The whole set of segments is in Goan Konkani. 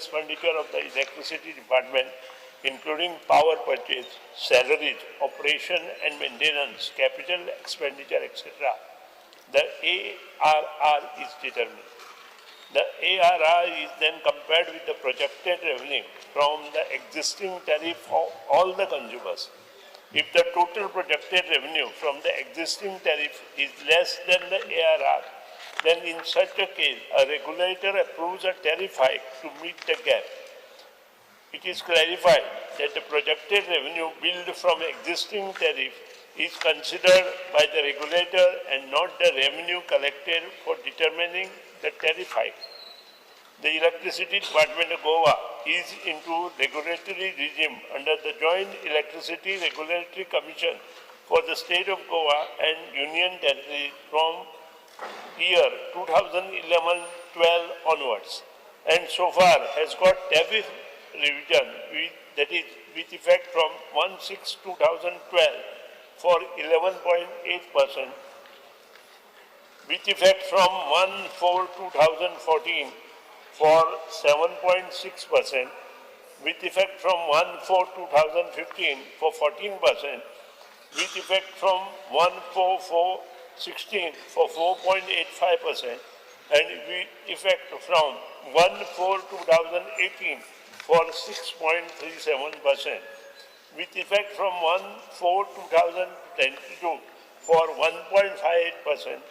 expenditure of the electricity department, including power purchase, salaries, operation and maintenance, capital expenditure, etc., the ARR is determined. The ARR is then compared with the projected revenue from the existing tariff for all the consumers. If the total projected revenue from the existing tariff is less than the ARR, then in such a case, a regulator approves a tariff hike to meet the gap. It is clarified that the projected revenue billed from existing tariff is considered by the regulator and not the revenue collected for determining the tariff hike. The Electricity Department of Goa is into regulatory regime under the Joint Electricity Regulatory Commission for the state of Goa and Union Territory from year 2011-12 onwards, and so far has got tariff revision with effect from 1/6/2012 for 11.8%, with effect from 1/4/2014 for 7.6%, with effect from 1/4/2015 for 14%, with effect from 1/4/16 for 4.85%, and with effect from 1/4/2018 for 6.37%, with effect from 1/4/2022 for 1.58%,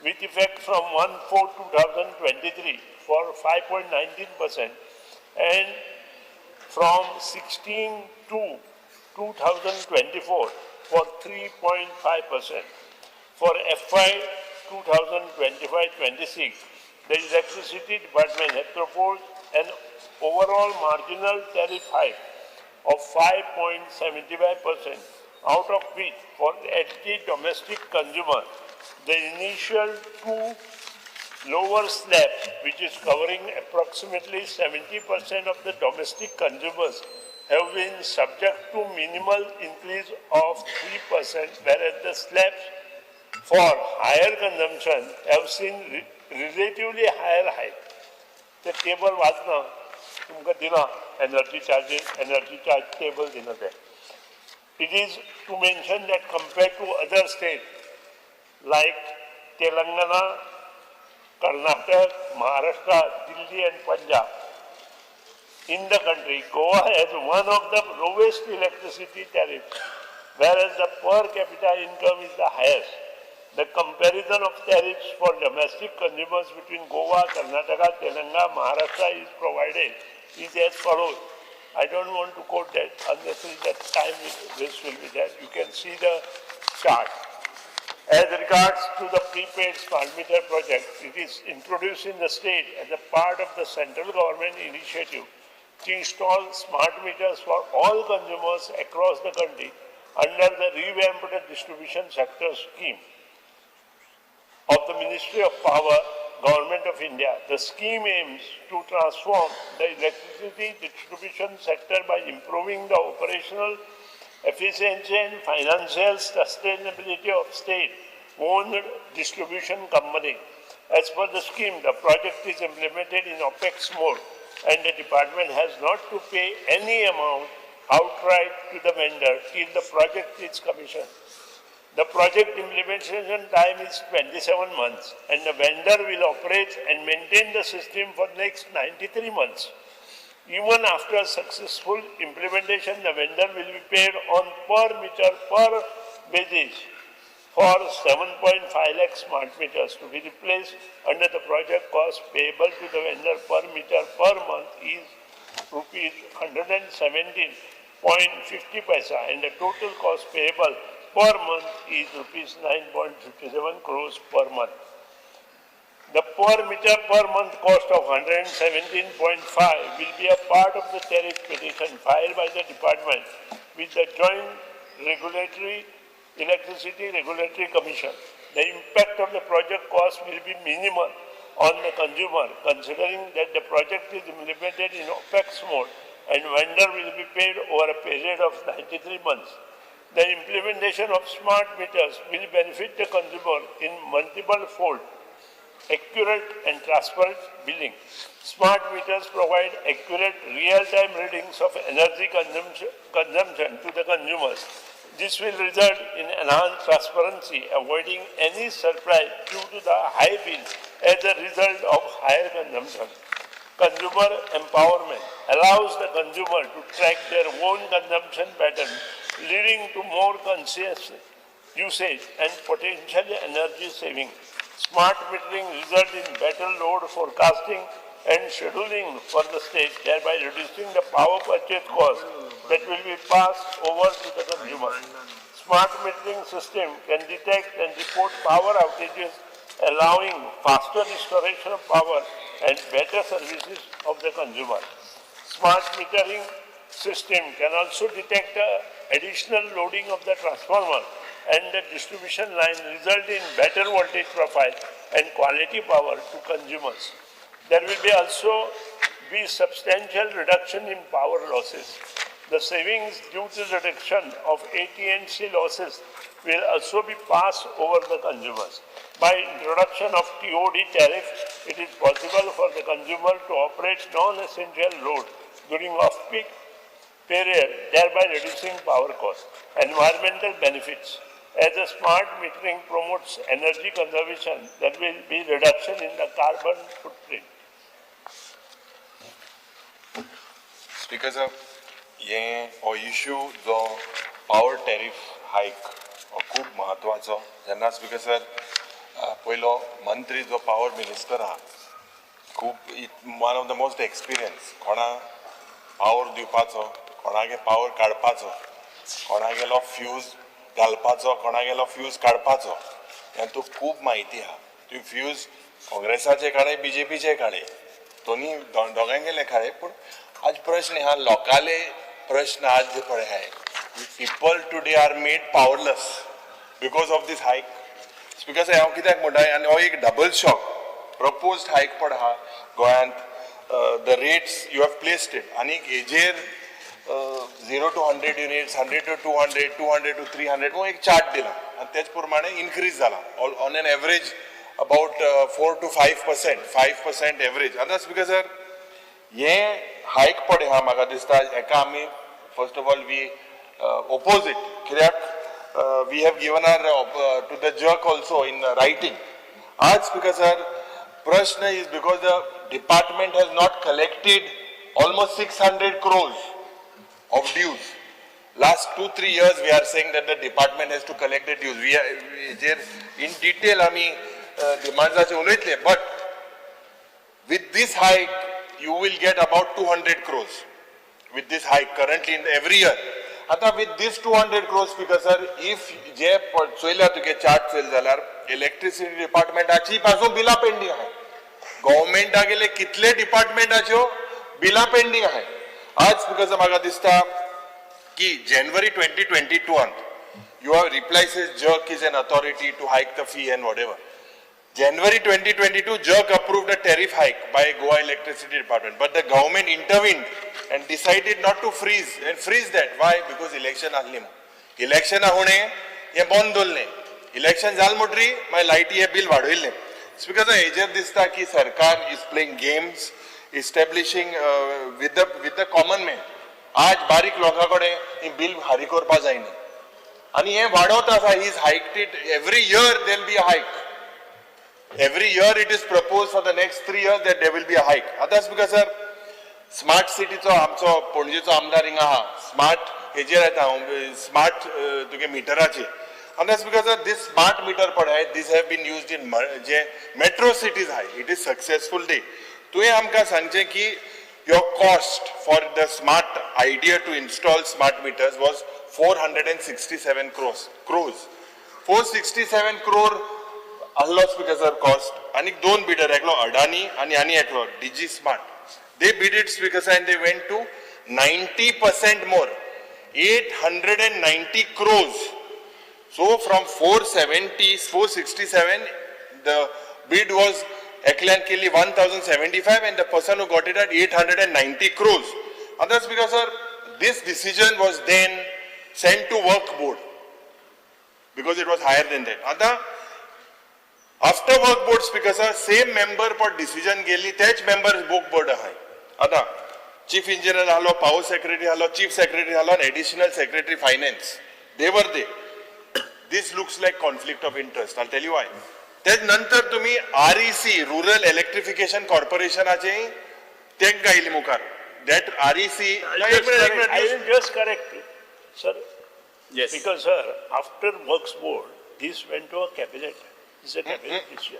with effect from 1/4/2023 for 5.19%, and from 16/2/2024 for 3.5%. For FY 2025-26, the Electricity Department has proposed an overall marginal tariff hike of 5.75%, out of which for LT domestic consumer, the initial two lower slabs, which is covering approximately 70% of the domestic consumers, have been subject to minimal increase of 3%, whereas the slabs for higher consumption have seen relatively higher hike. The table वाचना तुमकां दिला, energy charges, energy charge table दिला ते. It is to mention that compared to other states like Telangana, Karnataka, Maharashtra, Delhi and Punjab, in the country, Goa has one of the lowest electricity tariffs, whereas the per capita income is the highest. The comparison of tariffs for domestic consumers between Goa, Karnataka, Telangana, Maharashtra is provided is as follows. I don't want to quote that unnecessarily, that time this will be there. You can see the chart. As regards to the prepaid smart meter project, it is introduced in the state as a part of the central government initiative to install smart meters for all consumers across the country under the revamped distribution sector scheme of the Ministry of Power, Government of India. The scheme aims to transform the electricity distribution sector by improving the operational efficiency and financial sustainability of state-owned distribution company. As per the scheme, the project is implemented in OPEX mode and the department has not to pay any amount outright to the vendor till the project is commissioned. The project implementation time is 27 months and the vendor will operate and maintain the system for next 93 months. Even after successful implementation, the vendor will be paid on per meter per basis for 7.5 lakh smart meters to be replaced under the project. Cost payable to the vendor per meter per month is rupees 117.50 paisa and the total cost payable per month is rupees 9.57 crores per month. The per meter per month cost of 117.5 will be a part of the tariff petition filed by the department with the Joint Regulatory Electricity Regulatory Commission. The impact of the project cost will be minimal on the consumer, considering that the project is implemented in OPEX mode and vendor will be paid over a period of 93 months. The implementation of smart meters will benefit the consumer in multiple fold. accurate and transparent billing. Smart meters provide accurate real-time readings of energy consumption to the consumers. This will result in enhanced transparency, avoiding any surprise due to the high bill as a result of higher consumption. Consumer empowerment allows the consumer to track their own consumption pattern, leading to more conscious usage and potential energy saving. Smart metering result in better load forecasting and scheduling for the state, thereby reducing the power purchase cost that will be passed over to the consumer. Smart metering system can detect and report power outages, allowing faster restoration of power and better services of the consumer. Smart metering system can also detect the additional loading of the transformer and the distribution line, result in better voltage profile and quality power to consumers. There will be also be substantial reduction in power losses. The savings due to the reduction of AT&C losses will also be passed over the consumers. By introduction of TOD tariff, it is possible for the consumer to operate non-essential load during off-peak period, thereby reducing power cost. Environmental benefits. As a smart metering promotes energy conservation, there will be reduction in the carbon footprint. Speaker साहब, हे हो इशू जो पावर टॅरीफ हायक हो खूब म्हत्वाचो. जेन्ना स्पीकर सर, पयलो मंत्री जो पावर मिनिस्टर आहा, खूब one of the most experience, कोणा पावर दिवपाचो, कोणागे पावर काडपाचो, कोणागेलो फ्यूज घालपाचो, कोणागेलो फ्यूज काडपाचो, हें खूब म्हायती आहा. ती फ्यूज काँग्रेसाचे काडे, बीजेपीचे काडे, दोनी दोगांगेले काडे. पूण आज प्रश्न आहा, लोकाले प्रश्न आज जे पळय आहाय, people today are made powerless because of this hike. Speaker साहेब, हांव कित्याक म्हणटा, आनी हो एक डबल शॉक प्रपोज्ड हायक पड आहा गोंयांत. The rates you have placed it, आनी हेजेर 0 to 100 units, 100 to 200, 200 to 300 हो एक चार्ट दिला आनी तेच प्रमाणे इनक्रीज जाला on an average about 4 to 5%, 5% average. आतां स्पीकर सर, हे हायक पड आहा, म्हाका दिसता हेका आमी first of all we oppose it, कित्याक we have given our to the JUC also in writing. आज स्पीकर सर, प्रश्न is because the department has not collected almost 600 crores of dues. Last 2-3 years we are saying that the department has to collect the dues. We are J in detail आमी डिमांड्साचे उलयतले, but with this hike you will get about 200 crores with this hike currently in every year. आता with this 200 crores, speaker sir, if जे चोयल्या तुगे चार्ट चोयले जाल्यार इलेक्ट्रिसिटी डिपार्टमेंटाची पासून बिलां पेंडींग आहाय. गव्हर्मेंटा गेले कितले डिपार्टमेंटाच्यो बिलां पेंडींग आहाय. आज स्पीकर सर, म्हाका दिसता की जानेवारी 2022 you have reply says JUC is an authority to hike the fee and whatever. January 2022, JUC approved a tariff hike by Goa Electricity Department, but the government intervened and decided not to freeze and freeze that. Why? Because election आहली म्हणून. Election हुणे हे बंद दवरलें. इलेक्शन जालें म्हणटरी मागीर लायटी हे बील वाडयल्लें. Because हेजेर दिसता की सरकार is playing games, establishing with the common man. आज बारीक लोकां कडेन ही बील फारीक करपा जायना आनी हे वाडत आसा. Is hiked it every year, there'll be a hike. Every year it is proposed for the next 3 years that there will be a hike. आतां स्पीकर सर, स्मार्ट सिटीचो आमचो पणजेचो आमदार हिंगा आहा, स्मार्ट हेजेर येता हांव, स्मार्ट तुगे मिटराचेर. आनी speaker sir, this smart meter पळय, this have been used in J metro cities आहाय, it is successful day. तुवें आमकां सांगचें की your cost for the smart idea to install smart meters was 467 crores. 467 crore आहलो स्पीकर सर कॉस्ट. आनी दोन बिडर, एकलो अडानी आनी आनी एकलो DG smart. They bid it, speaker sir, and they went to 90% more, 890 crores. So from 470, 467, the bid was एकल्यान केली 1075 and the person who got it at 890 crores. And that's because, sir, this decision was then sent to Waqf Board because it was higher than that. आता After Waqf Board, Speaker sir, same member for decision गेली, तेच मेंबर वक्फ बोर्ड आहाय. आतां चीफ इंजिनियर आलो, पावर सेक्रेटरी आलो, चीफ सेक्रेटरी आलो आनी additional secretary finance, they were they. This looks like conflict of interest. I tell you why. तेच नंतर तुम्ही आरईसी, रुरल इलेक्ट्रिफिकेशन कॉर्पोरेशनाचे तेंकां आयली मुखार, that REC. I will just correct you, sir. Yes. Because, sir, after Works Board, this went to a cabinet. It's a cabinet decision.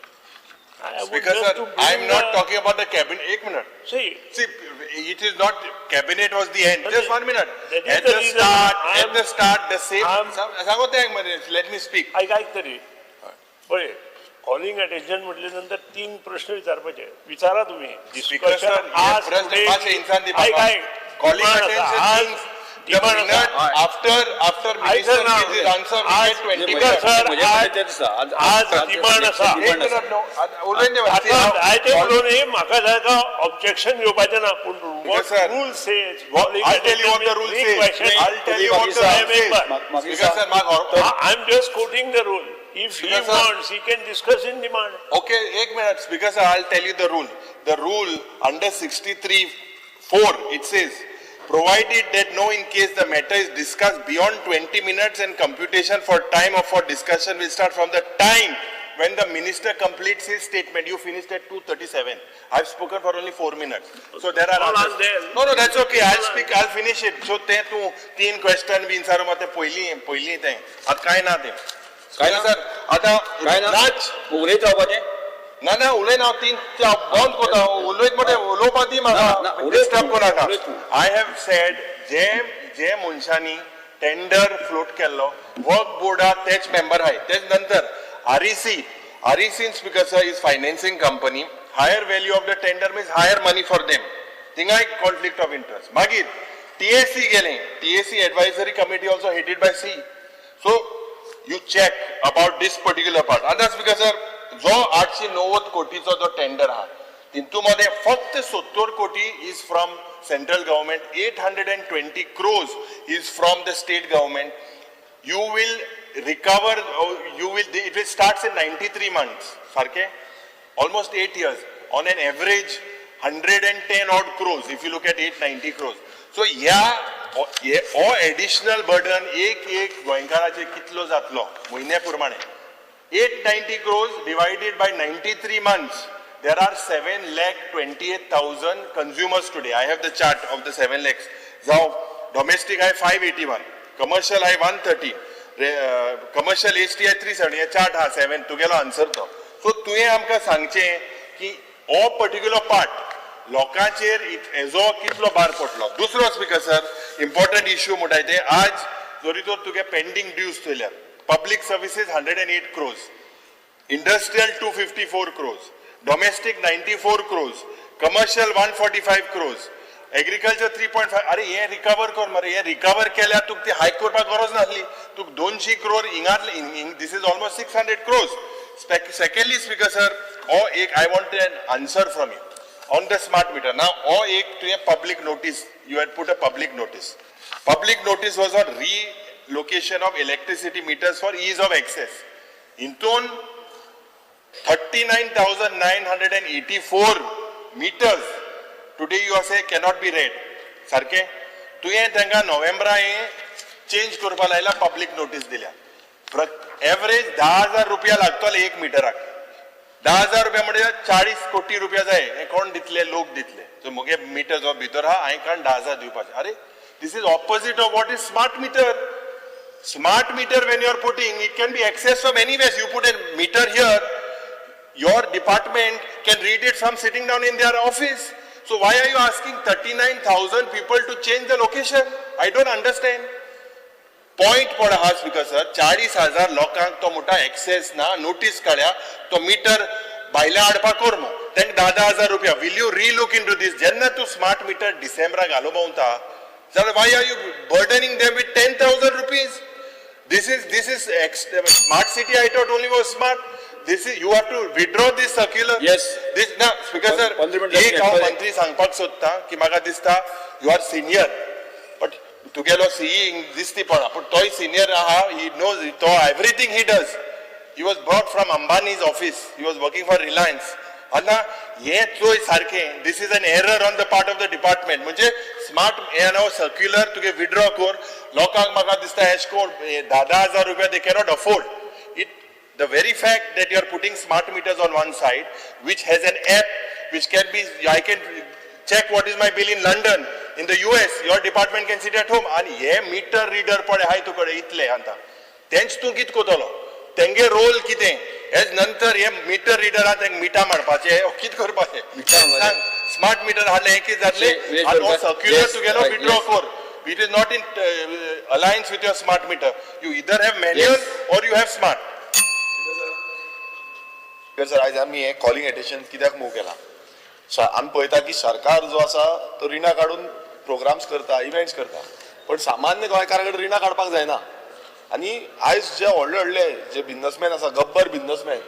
I would Speaker just sir, to I am bring not the- talking about the cabinet. एक minute. See, See, it is not, cabinet was the end. Just 1 minute. That is At the the reason start, I at am- the start, the same. I am- सांगो ते एक minute, let me speak. ऐक ऐक तरी पळय, कॉलिंग अटेन्शन म्हटले नंतर तीन प्रश्न विचारपाचे विचारा तुम्ही. Speaker sir, Discussion हे आज प्रश्न today- मातशे इन्सान दी ऐक म्हाका. ऐक. Calling Demand आसा. attention आज means the demand आसा. minute after ऐक minister ना. gives his answer, we आज get 20 Speaker minutes. sir, म्हजें आज- म्हणणें तें आसा. आज demand आसा. एक डिमांड आसा. minute no, उलयन दे आतां See, जायते now- उलोवन म्हाका जायका ऑब्जेक्शन घेवपाचें ना, पूण Speaker sir, rule says I'll tell you what the rule says. I'll tell you what the rule says. Speaker sir, म्हाका- I am just quoting the rule. If he Speaker sir- wants, he can discuss in demand. Okay, एक minute. Speaker sir, I'll tell you the rule. The rule under 63(4), it says, provided that no in case the matter is discussed beyond 20 minutes and computation for time or for discussion will start from the time when the minister completes his statement. You finished at 2:37. I've spoken for only 4 minutes. So there are All others. are there. No, no, that's okay. I'll speak, I'll finish it. So ते तूं तीन question बीन सारू मात ते पयलीं पयलीं तें आतां कांय ना तें. काय ना? सर, आतां काय ना? नाच. उलयत रावपाचें. ना ना, उलय ना, तीन बंद कोता उलयत मरे, उलोवपा दी ना, ना, म्हाका, उलयत डिस्टर्ब तूं, कोनाका. उलयत तूं. I have said, जे जे मनशांनी टेंडर फ्लोट केल्लो वर्क बोर्डा तेच मेंबर आहाय. तेच नंतर REC, REC, Speaker sir, is financing company. Higher value of the tender means higher money for them. थिंगा एक कॉन्फ्लिक्ट ऑफ इंट्रस्ट. मागीर टीएसी गेलें, TAC advisory committee also headed by C. So you check about this particular part. आतां स्पीकर सर, जो 890 कोटीचो जो टेंडर आहा, तितू मदें फक्त 70 कोटी is from central government, 820 crores is from the state government. You will recover, you will, it will start in 93 months, सारकें almost 8 years, on an average 110 odd crores if you look at 890 crores. So ह्या हो एडिशनल बर्डन एक एक गोंयकाराचेर कितलो जातलो म्हयन्या प्रमाणे? 890 crores divided by 93 months, there are 7,28,000 consumers today. I have the chart of the 7 lakhs. जावं डोमेस्टीक आहे 581, कमर्शियल आहे 130, कमर्शियल एच टी आहे 370. हे चार्ट आहा सेवन, तुगेलो आन्सर तो. सो तुवें आमकां सांगचें की हो पर्टिक्युलर पार्ट लोकांचेर हेजो कितलो भार पडलो. दुसरो, स्पीकर सर, इम्पॉर्टंट इश्यू म्हणटाय ते, आज जरी तर तुगे pending dues चोयल्यार, public services 108 crores, industrial 254 crores, domestic 94 crores, commercial 145 crores, agriculture 3.5. अरे, हे रिकवर कर मरे. हे रिकवर केल्यार तुका ती हायक करपाक गरज नासली. तुका 200 crore हिंगातले, this is almost 600 crores. Secondly, Speaker sir, हो एक I want an answer from you on the smart meter. Now हो एक तुवें public notice, you had put a public notice. Public notice was on relocation of electricity meters for ease of access. हितून 39,984 meters today you are say cannot be read. सारकें तुवें तांकां नोव्हेंबरा हें चेंज करपा लायला, पब्लीक नोटीस दिल्या. एवरेज 10,000 रुपया लागतले एक मिटराक. 10,000 रुपया म्हणजे 40 कोटी रुपया जाय. हे कोण दितले? लोक दितले? सो मुगे मिटर जो भितर आहा, हांवें काण 10,000 दिवपाचे? अरे, this is opposite of what is smart meter. Smart meter, when you are putting, it can be accessed from anywhere. You put a meter here, your department can read it from sitting down in their office. So why are you asking 39,000 people to change the location? I don't understand. Point पण आहा, स्पीकर सर, 40,000 लोकांक तो म्हणटा एक्सेस ना. नोटीस काड्या, तो मिटर भायल्या हाडपाक कर मग तांकां 10,000 रुपया. Will you relook into this? जेन्ना तूं स्मार्ट मिटर डिसेंबराक घालूंक भोंवता जाल्यार why are you burdening them with ₹10,000? This is smart city, I thought only was smart. This is, you have to withdraw this circular. Yes. This ना, स्पीकर सर, 15 minute एक हांव जातले. मंत्री सांगपाक सोदता की म्हाका दिसता you are senior, but तुगेलो सीई दिसती पडा, पूण तोय सिनियर आहा, he knows तो everything he does. He was brought from Ambani's office. He was working for Reliance. आतां हें चोय सारकें, this is an error on the part of the department. म्हणजे स्मार्ट हें नांव सर्क्युलर तुगे विड्रॉ कर. लोकांक म्हाका दिसता एश कोन 10,000 रुपया they cannot afford it. The very fact that you are putting smart meters on one side, which has an app, which can be, I can check what is my bill in London, in the US, your department can sit at home. आणि हे मीटर रिडर पळय हाय तुकडे इतले आतां, तेंच तूं कित करतलो? तेंगे रोल कितें हेच नंतर? हे मीटर रिडर आहा, तेंक मिटा मारपाचें, कित करपाचें सांग. स्मार्ट मिटर हाडलें, हें कितें जातलें? आनी हो सर्क्युलर तुगेलो विड्रॉ कर. It is not in alliance with your smart meter. You either have manual or you have smart. Sir, आयज आमी हें कॉलिंग एटेन्शन कित्याक मूव केला? आमी पळयता की सरकार जो आसा तो रिणां काडून प्रोग्राम्स करता, इव्हेंट्स करता, पण सामान्य गोंयकारा कडेन रिणां काडपाक जायना. आनी आयज जे व्हडले व्हडले जे बिझनसमॅन आसा, गब्बर बिझनसमॅन,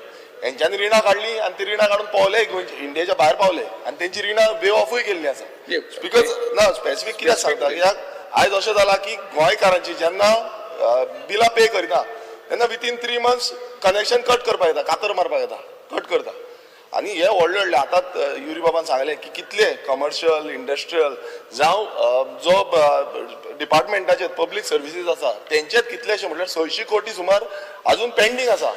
हेंच्यांनी रिणां काडली आनी ती रिणां काडून पावले, इंडियेच्या भायर पावले आनी तेंची रिणां वेव ऑफूय केल्ली आसा. Because ना स्पेसिफीक कित्याक सांगता, कित्याक आयज अशें जालां की गोंयकारांची जेन्ना बिलां पे करिना तेन्ना within 3 months connection cut करपाक येता, कातर मारपाक येता, कट करता. आनी हे व्हडले व्हडले आतां युरी बाबान सांगलें की कितले कमर्शियल, इंडस्ट्रियल जावं जो डिपार्टमेंटाचे पब्लीक सर्विसीस आसा, तेंचेच कितलेशे, म्हटल्यार 600 कोटी सुमार अजून पेंडींग आसा.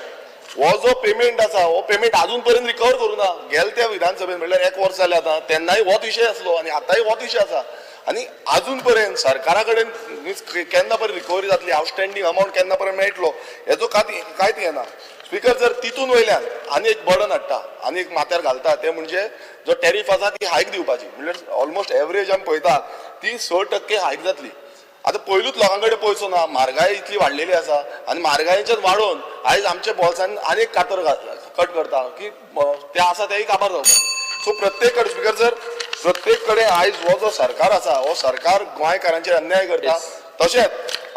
हो जो पेमेंट आसा, हो पेमेंट अजून पर्यंत रिकवर करूं ना. गेले त्या विधानसभेन, म्हणल्यार एक वर्स जालें आतां, तेन्नाय होच विशय आसलो आनी आतांय होच विशय आसा. आनी अजून पर्यंत सरकारा कडेन मीन्स केन्ना पर्यंत रिकवरी जातली, आउटस्टँडींग अमावंट केन्ना पर्यंत मेळटलो, हेजो कांयच येना. स्पिकर जर, तितून वयल्यान आनी एक बर्डन हाडटा आनी एक माथ्यार घालता, ते म्हणजे जो टॅरीफ आसा ती हायक दिवपाची. म्हणल्यार ऑलमोस्ट एवरेज आमी पळयता ती 6% हायक जातली. आतां पयलूच लोकां कडेन पयसो ना, म्हारगाय इतली वाडलेली आसा आनी म्हारगायेच्यान वाडोवन आयज आमच्या बोल्सान आनी एक कातर कट करता की ते आसा तेय काबार जावपाक. सो प्रत्येक कडेन, स्पिकर सर, प्रत्येक कडेन आयज हो जो सरकार आसा, हो सरकार गोंयकारांचेर अन्याय करता. तशेंच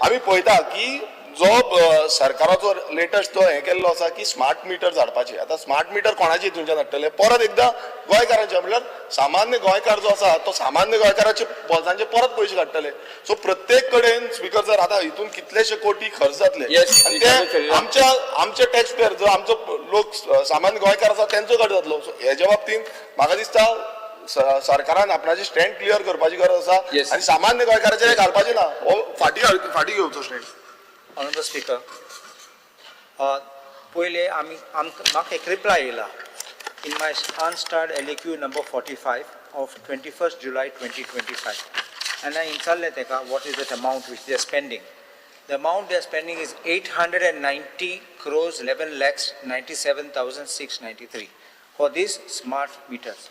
आमी पळयता की जो सरकाराचो लेटस्ट जो हें केल्लो आसा की स्मार्ट मिटर हाडपाचे. आतां स्मार्ट मिटर कोणाचे हितूनच्यान हाडटले? परत एकदां गोंयकारांचे. म्हणल्यार सामान्य गोंयकार जो आसा तो सामान्य गोंयकाराचे बोल्सांचे परत पयशे काडटले. सो प्रत्येक कडेन, स्पिकर सर, आतां हितून कितलेशे कोटी खर्च जातले आनी ते आमच्या आमचे टॅक्स पेयर, जो आमचो लोक सामान्य गोंयकार आसा, तेंचो कट जातलो. सो हेज्या बाबतींत म्हाका दिसता सरकारान आपणाची स्टँड क्लियर करपाची गरज आसा आनी सामान्य गोंयकाराचेर घालपाचें ना. हो फाटी फाटी घेवचो स्टँड. ऑनरेबल स्पीकर, पयले आमी आमकां म्हाका एक रिप्लाय येयला in my unstarred LAQ number 45 of 21st July 2025 आनी हांवें विचारलें तेका, what is that amount which they are spending? The amount they are spending is 890 crores 11 lakhs 97,693 for these smart meters.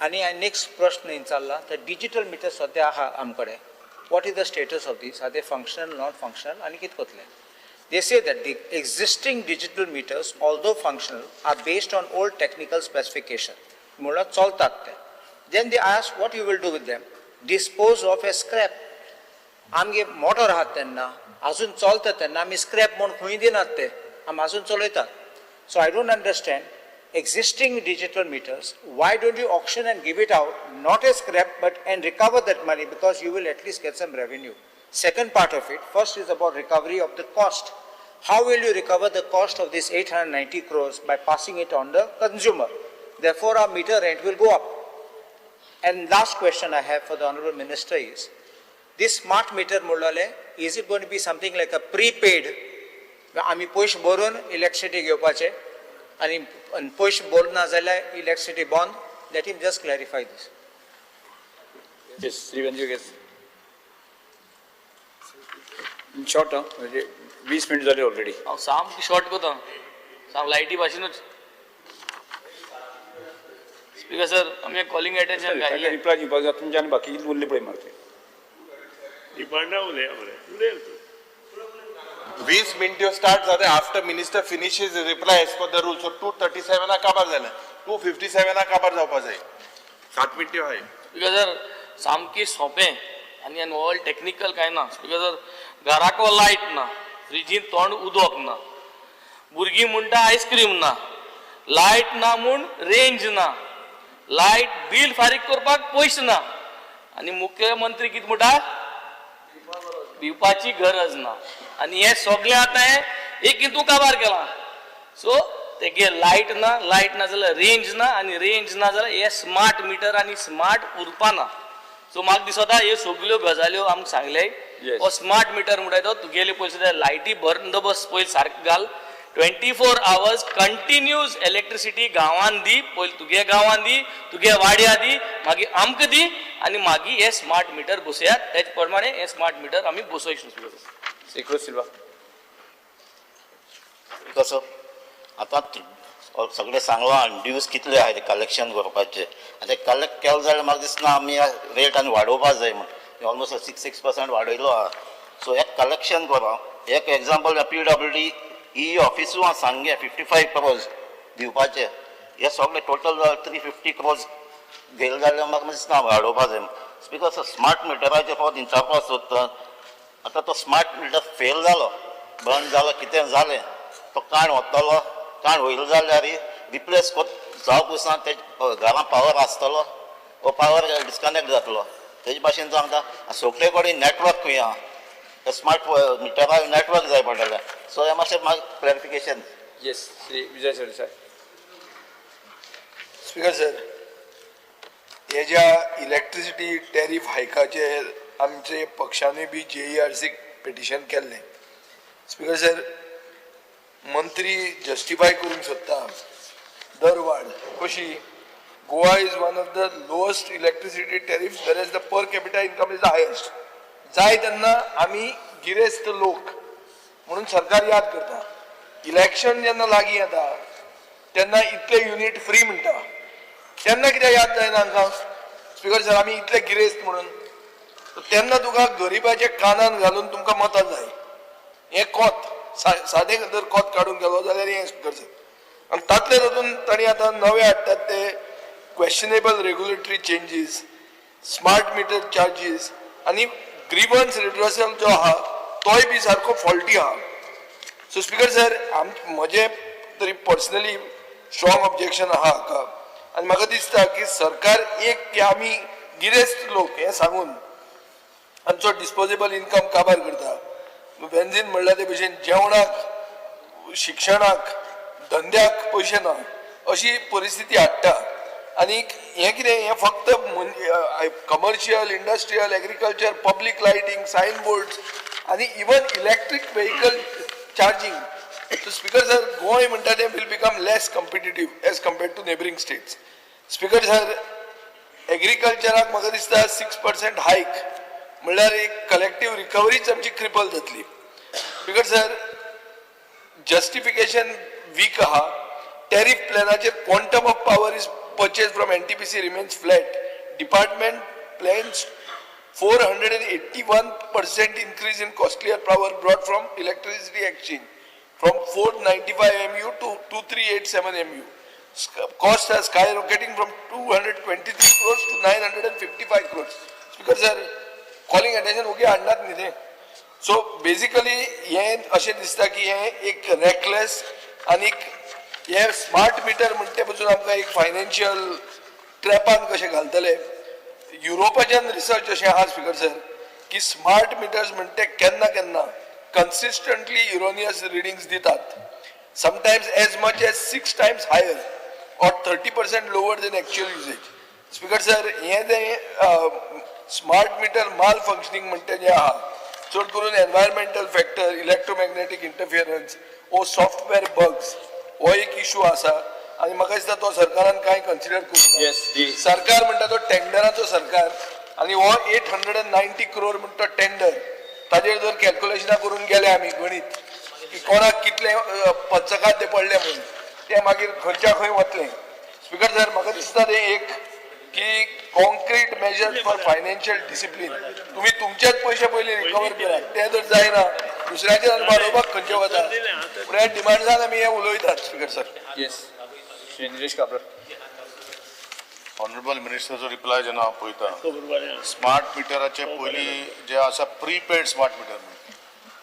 आनी हांवें नेक्स्ट प्रश्न विचारला, तर डिजिटल मिटर सद्या आहा आमकडे, what is the status of this? Are they functional, not functional आनी कितें करतले? They say that the existing digital meters, although functional, are based on old technical specification. म्हणल्यार चलतात ते. Then they ask what you will do with them. Dispose of as scrap. आमगे मोटर आहात तेन्ना अजून चलता तेन्ना आमी स्क्रॅप म्हूण खंय दिनात, ते आमी अजून चलयतात. So I don't understand existing digital meters, why don't you auction and give it out, not as scrap, but and recover that money, because you will at least get some revenue. Second part of it, first is about recovery of the cost. How will you recover the cost of this 890 crores? By passing it on the consumer? Therefore, our meter rent will go up. And last question I have for the Honorable Minister is, this smart meter म्हणलेले, is it going to be something like a prepaid? आमी पयशे भरून इलेक्ट्रिसिटी घेवपाचे आनी पयशे भरना जाल्यार इलेक्ट्रिसिटी बंद? Let him just clarify this. Yes, Shri Venzikar. In short, म्हणजे 20 मिनिट झाले ऑलरेडी. हांव सामकें शॉर्ट करता, साम लायटी भाशेनूच. स्पीकर सर, आमी कॉलिंग अटेन्शन घातलें. रिप्लाय दिवपाक जाय तुमच्या आनी बाकी उरले पळय मारते. डिमांडा उलया मरे, उलय तूं. 20 मिनट्यो स्टार्ट जाते after minister finishes reply as per the rule. So 2:37 काबार जालें, 2:57 काबार जावपा जाय. 7 मिनट्यो आहाय. स्पीकर सर, सामकें सोंपें आनी ऑल टॅक्निकल कांय ना. स्पीकर सर, घराको लायट ना, फ्रिजीन तोंड उदक ना, भुरगीं म्हणटा आयस्क्रीम ना, लायट ना म्हूण रेंज ना, लायट बील फारीक करपाक पयशे ना आनी मुख्यमंत्री कितें म्हणटा? दिवपाची गरज ना. आनी हें सगळें आतां हें एक हितून काबार केलां. सो तेगे लायट ना, लायट ना जाल्यार रेंज ना, आनी रेंज ना जाल्यार हे स्मार्ट मिटर आनी स्मार्ट उरपा ना. सो म्हाका दिसता ह्यो सगल्यो गजाल्यो आमकां सांगले. हो स्मार्ट मिटर म्हणटा तो तुगेले पयशे लायटी बंदोबस्त पयलीं सारको घाल, 24 hours continuous electricity गांवान दी, पयलीं तुगे गांवान दी, तुगे वाड्या दी, मागीर आमकां दी, आनी मागीर हे स्मार्ट मिटर बसयात. तेच प्रमाणे हे स्मार्ट मिटर आमी बसोवचे. श्री क्रूज सिल्वा. कसो आतां सगळें सांगलां ड्यूज कितले आहाय ते कलेक्शन करपाचे, आनी ते कलेक्ट केलें जाल्यार म्हाका दिसना आमी रेट आनी वाडोवपा जाय म्हण. ऑलमोस्ट 6% वाडयलो आहा. सो एक कलेक्शन करप, एक एग्जाम्पल PWD ई ऑफिसूय आहा सांगे 55 crores दिवपाचे, हे सगळे टोटल 350 crores घेयले जाल्यार म्हाका दिसना वाडोवपा जाय. Because smart मिटराचेर फकत विचारपाक सोदता, आतां तो स्मार्ट मिटर फेल जालो, बंद जालो, कितें जालें, तो काण वतलो, काण वयलो जाल्यार रिप्लेस जावप दिसना. ते घरां पावर आसतलो वो पावर डिस्कनेक्ट जातलो. तेजे भाशेन सांगता सगळे कडेन नेटवर्क खंय आहा, स्मार्ट मिटराक नेटवर्क जाय पडटलें. सो हें मातशें म्हाका clarification. Yes, Shri Vijay Sardesai. Speaker sir, हे ज्या इलेक्ट्रिसिटी टॅरीफ हायकाचेर आमचे पक्षानूय बी JERC petition केल्लें. स्पीकर सर, मंत्री जस्टिफाय करूंक सोदता दरवाड कशी. Goa is one of the lowest electricity tariff, whereas the per capita income is the highest. जाय तेन्ना आमी गिरेस्त लोक म्हणून सरकार याद करता. इलेक्शन जेन्ना लागीं येता तेन्ना इतले युनीट फ्री म्हणटा, तेन्ना कित्याक याद जायना हांकां? स्पीकर सर, आमी इतले गिरेस्त म्हणून तेन्ना तुका गरिबाच्या कानान घालून तुमकां मतां जाय. हें कोत सादें जर कोत काडून गेलो जाल्यार हें स्पीकर सर. आनी तातले तातूंत तांणी आतां नवे हाडटात ते questionable regulatory changes, smart meter charges आनी ग्रिवन्स रिड्रसल जो आहा तोय बी सारको फॉल्टी आहा. सो स्पीकर सर, म्हजें तरी पर्सनली स्ट्रॉंग ऑब्जेक्शन आहा हाका. आनी म्हाका दिसता की सरकार एक की आमी गिरेस्त लोक हें सांगून आमचो डिस्पोजेबल इन्कम काबार करता. बेंजीन म्हणल्यार ते भशेन जेवणाक, शिक्षणाक, धंद्याक पयशे ना अशी परिस्थिती हाडटा. आनी हें कितें, हें फक्त commercial, industrial, agriculture, public lighting, sign boards आनी even electric vehicle charging. So speaker sir, Goa म्हणटा तें will become less competitive as compared to neighbouring states. Speaker sir, एग्रीकल्चराक म्हाका दिसता 6% हायक म्हणल्यार एक कलेक्टीव रिकवरीच आमची क्रिपल जातली. स्पीकर सर, जस्टिफिकेशन वीक आहा. टॅरीफ प्लॅनाचेर quantum of power is purchase from NTPC remains flat. Department plans 481% increase in costlier power brought from electricity exchange from 495 MU to 2387 MU. Cost has skyrocketing from 223 crores to 955 crores. Speaker sir, calling attention ओगी हाडनात न्ही ते. सो बेजिकली हें अशें दिसता की हें एक रेकलेस आनी हे स्मार्ट मिटर म्हणटे ते पसून आमकां एक फायनान्शियल ट्रॅपान कशें घालतले. युरोपाच्यान रिसर्च अशें आहा स्पीकर सर की स्मार्ट मिटर्स म्हणटे केन्ना केन्ना कन्सिस्टंटली इरोनियस रिडींग्स दितात, sometimes as much as 6 times higher or 30% lower than actual usage. Speaker sir, हें जें स्मार्ट मिटर माल फंक्शनींग म्हणटा जें आहा, चड करून एनवायरमेंटल फॅक्टर, इलेक्ट्रोमॅग्नेटीक इंटरफियरन्स ओ सॉफ्टवेअर बग्स हो एक इशू आसा. आनी म्हाका दिसता तो सरकारान कांय कन्सिडर करूंक ना. सरकार म्हणटा तो टेंडराचो सरकार आनी हो 890 क्रोर म्हणटा टेंडर, ताजेर जर कॅल्कुलेशनां करून गेले आमी गणीत की कोणाक कितले पंचखाद्य पडले म्हणून, ते मागीर खंयच्या खंय वतले. स्पीकर सर, म्हाका दिसता तें एक की concrete measure for financial discipline. तुमी तुमचेच पयशे पयलीं रिकवर करात, ते जर जायना दुसऱ्याचे आनी वाडोवपाक खंयचे वता. पूण ह्या डिमांड्सान आमी हें उलयतात speaker sir. Yes, Shri Nilesh Cabral. Honourable मिनिस्टराचो reply जेन्ना हांव पळयता, स्मार्ट मिटराचे पयलीं जे आसा प्रीपेड स्मार्ट मिटर,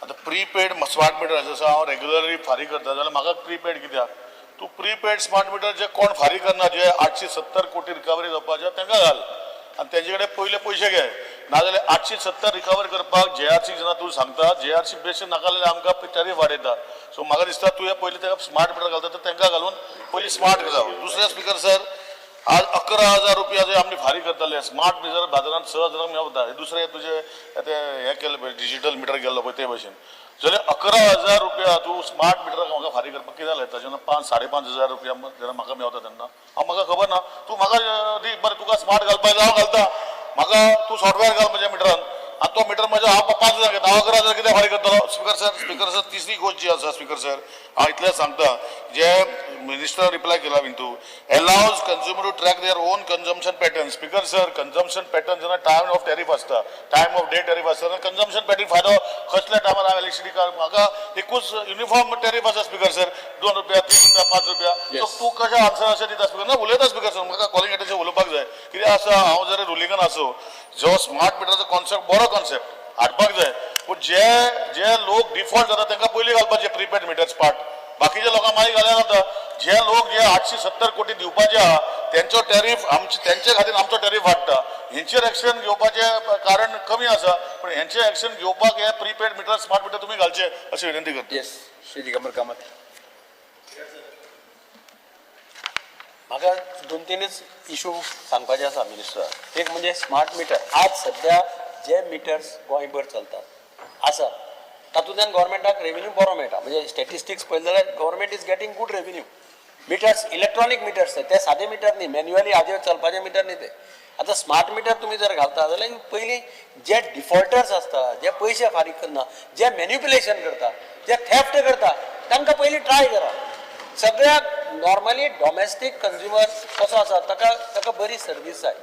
आतां प्रीपेड स्मार्ट मिटर जसो हांव रेगुलरली फारीक करता जाल्यार म्हाका प्रीपेड कित्याक? तूं प्रीपेड स्मार्ट मिटर जे कोण फारीक करना, जे 870 कोटी रिकवरी जावपाचे तांकां घाल आनी तेजे कडेन पयले पयशे घे. नाजाल्यार 870 रिकवर करपाक जेआरसी जेन्ना तूं सांगता, जेआरसी बेशे नाका जाल्यार आमकां टॅरीफ वाडयता. सो म्हाका दिसता तुवें पयलीं ताका स्मार्ट मिटर घालता तर तांकां घालून पयलीं स्मार्ट करता. दुसरें स्पीकर सर, आज 11,000 रुपया जे आमी फारीक करताले स्मार्ट मिटर बाजारांत 6,000 मेवता. दुसरें तुजें ते हें केलें पळय, डिजीटल मिटर केल्लो पळय ते भशेन जाल्यार 11,000 रुपया तूं स्मार्ट मिटराक म्हाका फारीक करपाक कितें जालें? ताजें 5,000-5,500 रुपया जेन्ना म्हाका मेवता तेन्ना हांव म्हाका खबर ना. तूं म्हाका दी बरें, तुका स्मार्ट घालपाक जाय हांव घालता, म्हाका तूं सॉफ्टवेअर घाल म्हज्या मिटरान आनी तो मिटर म्हज्या हांव 5,000 घेता, हांव 11,000 कितें फारीक करतलो? स्पीकर सर, स्पीकर सर, तिसरी गोश्ट जी आसा स्पीकर सर, हांव इतलें सांगता जे मिनिस्टर रिप्लाय केला हितू allows consumer to track their own consumption pattern. Speaker sir, consumption pattern जेन्ना टायम ऑफ टॅरीफ आसता, टायम ऑफ डे टॅरीफ आसता, कन्जम्पशन पॅटर्न फायदो कसल्या टायमार हांव इलेक्ट्रिसिटी म्हाका एकूच युनिफॉर्म टॅरीफ आसा स्पीकर सर, 2 रुपया, 3 रुपया, 5 रुपया. सो तूं कशें आन्सर अशें दिता स्पीकर? ना उलयता स्पीकर सर, म्हाका कॉलिंग एटेन्शन उलोवपाक जाय. कितें आसा, हांव जर रुलिंगान आसूं, जो स्मार्ट मिटराचो कॉन्सेप्ट बरो कॉन्सेप्ट हाडपाक जाय, पूण जे जे लोक डिफॉल्ट जाता तांकां पयलीं घालपाचे प्रीपेड मिटर्स पार्ट, बाकीच्या लोकांक मागीर घाल्यार जाता. जे लोक जे 870 कोटी दिवपाचे आहा तेंचो टॅरीफ आमचे तेंचे खातीर आमचो टॅरीफ वाडटा. हेंचेर एक्शन घेवपाचें कारण कमी आसा, पूण हेंचे एक्शन घेवपाक हे प्रीपेड मिटर स्मार्ट मिटर तुमी घालचे अशी विनंती करता. येस, श्री दिगंबर कामत. म्हाका 2-3 इशू सांगपाचे आसा मिनिस्टराक. एक म्हणजे स्मार्ट मिटर. आज सद्या जे मिटर्स गोंयभर चलतात आसा तातूंतल्यान गव्हर्मेंटाक रेवेन्यू बरो मेळटा. म्हणजे स्टॅटिस्टिक्स पळयले जाल्यार government is getting good revenue. Meters, electronic meters ते सादे मिटर न्ही, मॅन्युअली हाजेर चलपाचे मिटर न्ही ते. आतां स्मार्ट मिटर तुमी जर घालता जाल्यार पयलीं जे डिफॉल्टर्स आसता, जे पयशे फारीक करना, जे मॅन्युपुलेशन करता, जे थेफ्ट करता, तांकां पयलीं ट्राय करा. सगळ्याक नॉर्मली डॉमेस्टीक कंज्युमर कसो आसा ताका ताका बरी सर्वीस जाय.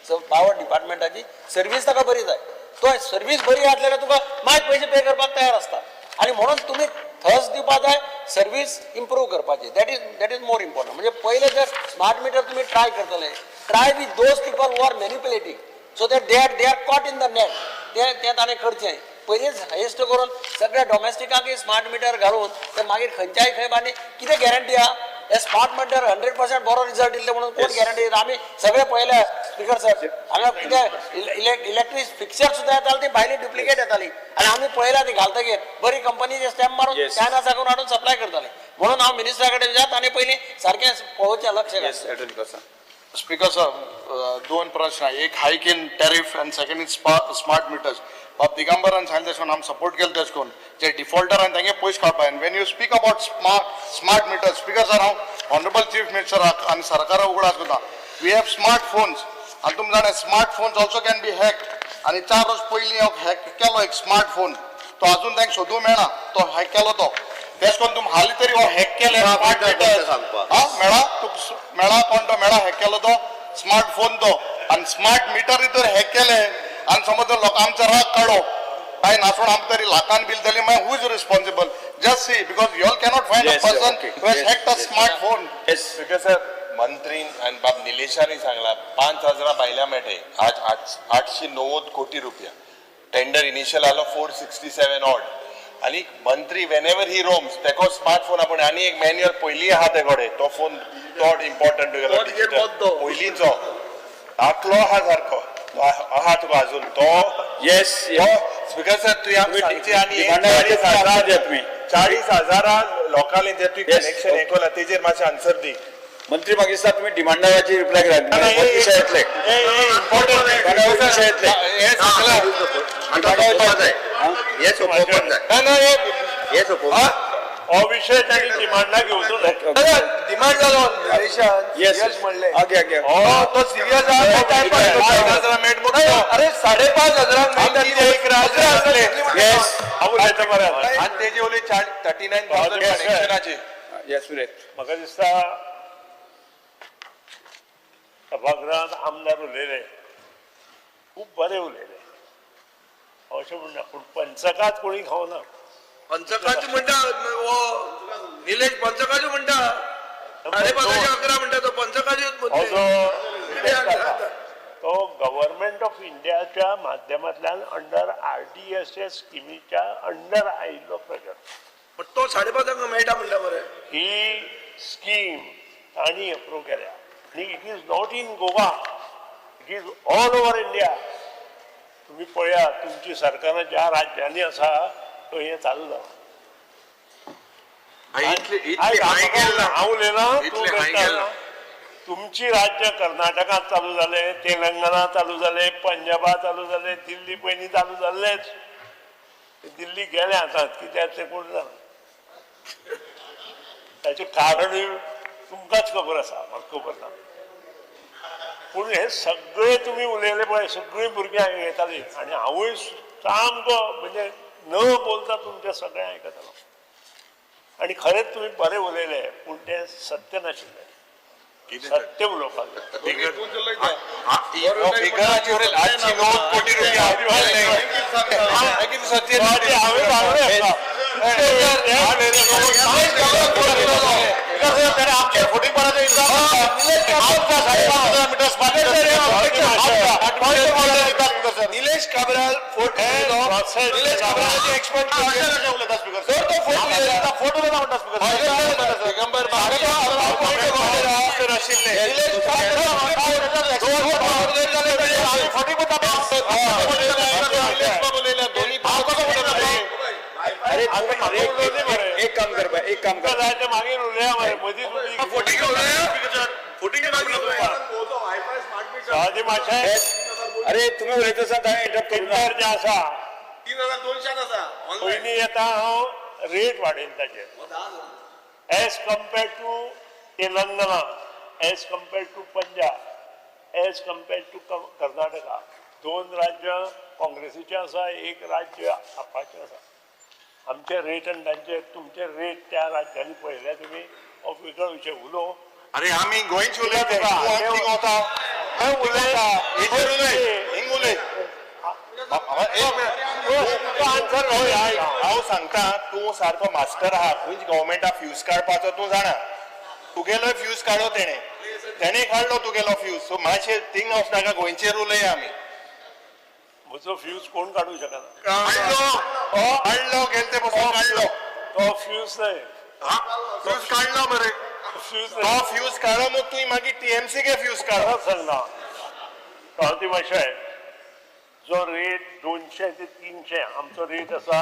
सो पावर डिपार्टमेंटाची सर्वीस ताका बरी जाय. तो सर्वीस बरी आसली जाल्यार तुका मागीर पयशे पे करपाक तयार आसता. आनी म्हणून तुमी थस दिवपा जाय, सर्वीस इम्प्रूव करपाची, that is more important. म्हणजे पयले जर स्मार्ट मिटर तुमी ट्राय करतले, try with those people who are manipulating so that they are caught in the net. ते तें ताणें करचें पयलींच हेस्ट करून सगळ्या डॉमेस्टिकांकय स्मार्ट मिटर घालून तर मागीर खंयच्याय खंय आनी कितें गॅरंटी आहा हे स्मार्ट मिटर 100% बरो रिजल्ट दितले म्हणून कोण गॅरंटी दिता? आमी सगळे पळयले स्पीकर सर, हांगा कितें इलेक्ट्रीक फिक्सर सुद्दां येताली ती भायली डुप्लिकेट येताली आनी आमी पळयला ती घालतकीर बरी कंपनीचे स्टॅम्प मारून चायना साकून हाडून सप्लाय करताले. म्हणून हांव मिनिस्टरा कडेन विचार ताणें पयलीं सारकें पळोवचें लक्ष. स्पीकर सर, 2 प्रश्न. एक hike in tariff and second is smart meters. बाब दिगंबरान सांगलें तशें करून आमी सपोर्ट केलें तशें करून जे डिफॉल्टर आनी तेंगे पयशे काडपा. And when you speak about smart meter, speaker sir, हांव ऑनरेबल चीफ मिनिस्टराक आनी सरकाराक उगडास करता, we have smart phones आनी तुमी जाणा smart phones also can be hack. आनी 4 वर्स पयलीं हांव हॅक केलो एक स्मार्ट फोन, तो अजून तांकां सोदूंक मेळना, तो हॅक केलो तो. तेश करून तुमी हालीं तरी हो हॅक केले स्मार्ट मिटर मेळा तुका मेळा कोण तो मेळा हॅक केलो तो स्मार्ट फोन तो. आनी स्मार्ट मिटर तर हॅक केले आनी समज लोकां आमचो राग काडो काय नासोण आमकां तरी लाखान बील जाली मागीर who is responsible? Just see because you all cannot find a person who has hacked a smart phone. Speaker sir, मंत्रीन आनी बाब निलेशानी सांगला 5,000 भायल्या मेळटे आज 890 कोटी रुपया टेंडर इनिशियल आलो 467 ऑड. आनी मंत्री वेनेवर ही रोम्स तेको स्मार्ट फोन आपण आनी एक मॅन्युअल पयलीं आहा ते कडेन तो फोन तो इम्पॉर्टंट पयलींचो आकलो आहा सारको आहा तुका अजून तो. येस स्पीकर सर, तुवें आमकां सांगचें आनी 40,000 लोकांनी जे तुवें कनेक्शन हें केलां तेजेर मातशें आन्सर दी. मंत्री म्हाका दिसता तुमी डिमांडाची रिप्लाय करात. हो विशय तांणी डिमांडा घेवचो न्हय. डिमांड जालो निलेशान, सिरियस म्हणलें. तो सिरियस आहा. अरे 5,500 आनी तेजे उलय 39,000 कनेक्शनाचे. म्हाका दिसता सभागृहात आमदार उलयले, खूब बरे उलयले अशें म्हणना, पूण पंचकात कोणी खावना. पंचकाच म्हणटा हो निलेश, पंचकाच म्हणटा 5.5 11 म्हणटा तो पंचकाच. हो जो तो गव्हर्मेंट ऑफ इंडियाच्या माध्यमांतल्यान अंडर RDSS स्किमीच्या अंडर आयिल्लो प्रकल्प. पण तो 5.5 मेळटा म्हणटा मरे. ही स्कीम तांणी अप्रूव केल्या आनी it is not in Goa, it is all over India. तुम्ही पळया, तुमची सरकारां ज्या राज्यांनी आसा थंय हें चालू जालां. हांव उलयना, तूं उलयता. तुमची राज्य कर्नाटकांत चालू जाले, तेलंगणा चालू जाले, पंजाबात चालू जाले, दिल्ली पयलीं चालू जाल्लेच. दिल्ली गेले आतां कित्याक तें कोण जाणा. ताचें कारणूय तुमकांच खबर आसा, म्हाका खबर ना. पूण हे सगळे तुमी उलयले पळय, सगळीं भुरगीं आयकतालीं आनी हांवूय सामको म्हणजे न बोलता तुमचें सगळें आयकतालो. आनी खरेंच तुमी बरें उलयले, पूण तें सत्य नाशिल्लें. सत्य उलोवपाक कोटी रुपया. निलेश काब्राल फोट, निलेश काब्रालाचे एक्सपर्ट एक काम कर, एक काम कर, मागीर उलया मरे, मदीं अरे तुम्ही उलयता आसतना ताणें इंटरप्ट करूं ना. जे आसा 3200 आसा पयलीं येता हांव रेट वाडयला ताचेर as compared to Telangana, as compared to Punjab, as compared to Karnataka. दोन राज्यां काँग्रेसीचें आसा, एक राज्य आपाचें आसा. आमचे रेट आनी तांचे तुमचे रेट त्या राज्यांनी पळयल्या तुमी, हो वेगळो विशय उलोवं. अरे आमी गोंयचे उलयता, उलयता, हिंग उलय. हांव सांगता, तूं सारको मास्टर आहा, खंयच गव्हर्मेंटा फ्यूज काडपाचो तूं जाणा. तुगेलो फ्यूज काडलो तेणें, तेणें काडलो तुगेलो फ्यूज. सो मातशें थिंग वचनाका, गोंयचेर उलया आमी. म्हजो फ्यूज कोण काडूं शकना. काडलो, गेले ते पसून काडलो तो फ्यूज न्हय, फ्यूज काडलो मरे, तो फ्यूज काडलो. मग तुवें मागीर टीएमसी के फ्यूज काडलो. सांगना क्रांती माशे, जो रेट 200 ते 300, आमचो रेट आसा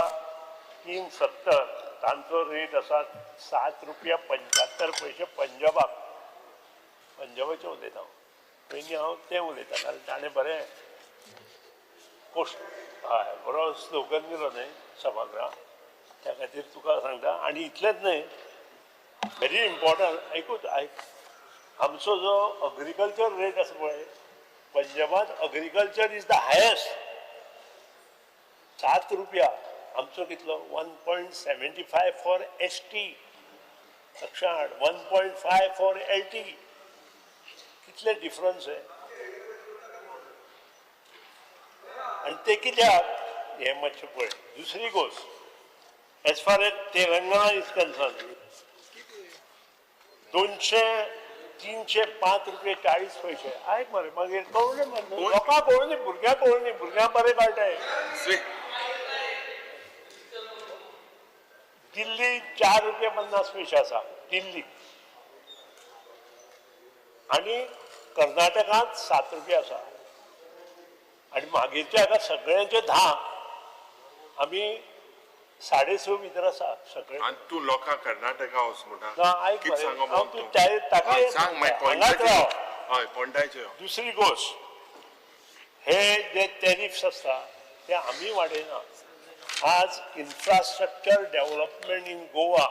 370, तांचो रेट आसा 7 रुपया 75 पयशे पंजाबाक. पंजाबाचें उलयता हांव, पयलीं हांव तें उलयता, कारण ताणें बरें कोश्ट हय बरो स्लोगन दिलो न्हय सभागृहाक, त्या खातीर तुका सांगता. आनी इतलेंच न्हय, व्हेरी इम्पॉर्टंट, आयकूच आयक, आमचो जो अग्रिकल्चर रेट आसा पळय पंजाबात, अग्रिकल्चर is the highest, 7 रुपया. आमचो कितलो 1.75 फॉर एस टी, लक्षात, 1.5 फॉर एल टी. कितले डिफरन्स आहे. आनी ते कित्याक हें मातशें पळय. दुसरी गोश्ट, as far as Telangana is concern, 200 305 रुपये 40 पैसे. आयक मरे, मागीर कळूं मरे लोकांक, कळूं न्ही, भुरग्यांक कळूं न्ही, भुरग्यांक बरें कळटाय. दिल्ली 4 रुपये 50 पैसे आसा दिल्ली, आनी कर्नाटकांत 7 रुपया आसा, आनी मागीरच्या हाका सगळ्यांचे 10, आमी 6.5 भितर आसा सगळे. आनी तूं लोकांक कर्नाटका वच म्हणटा, आयक मरे, हांव तूं ताका हांगाच राव. हय, पॉयंटाचेर. दुसरी गोश्ट, हे जे टॅरिफ्स आसता ते आमी वाडयना. आज infrastructure development in Goa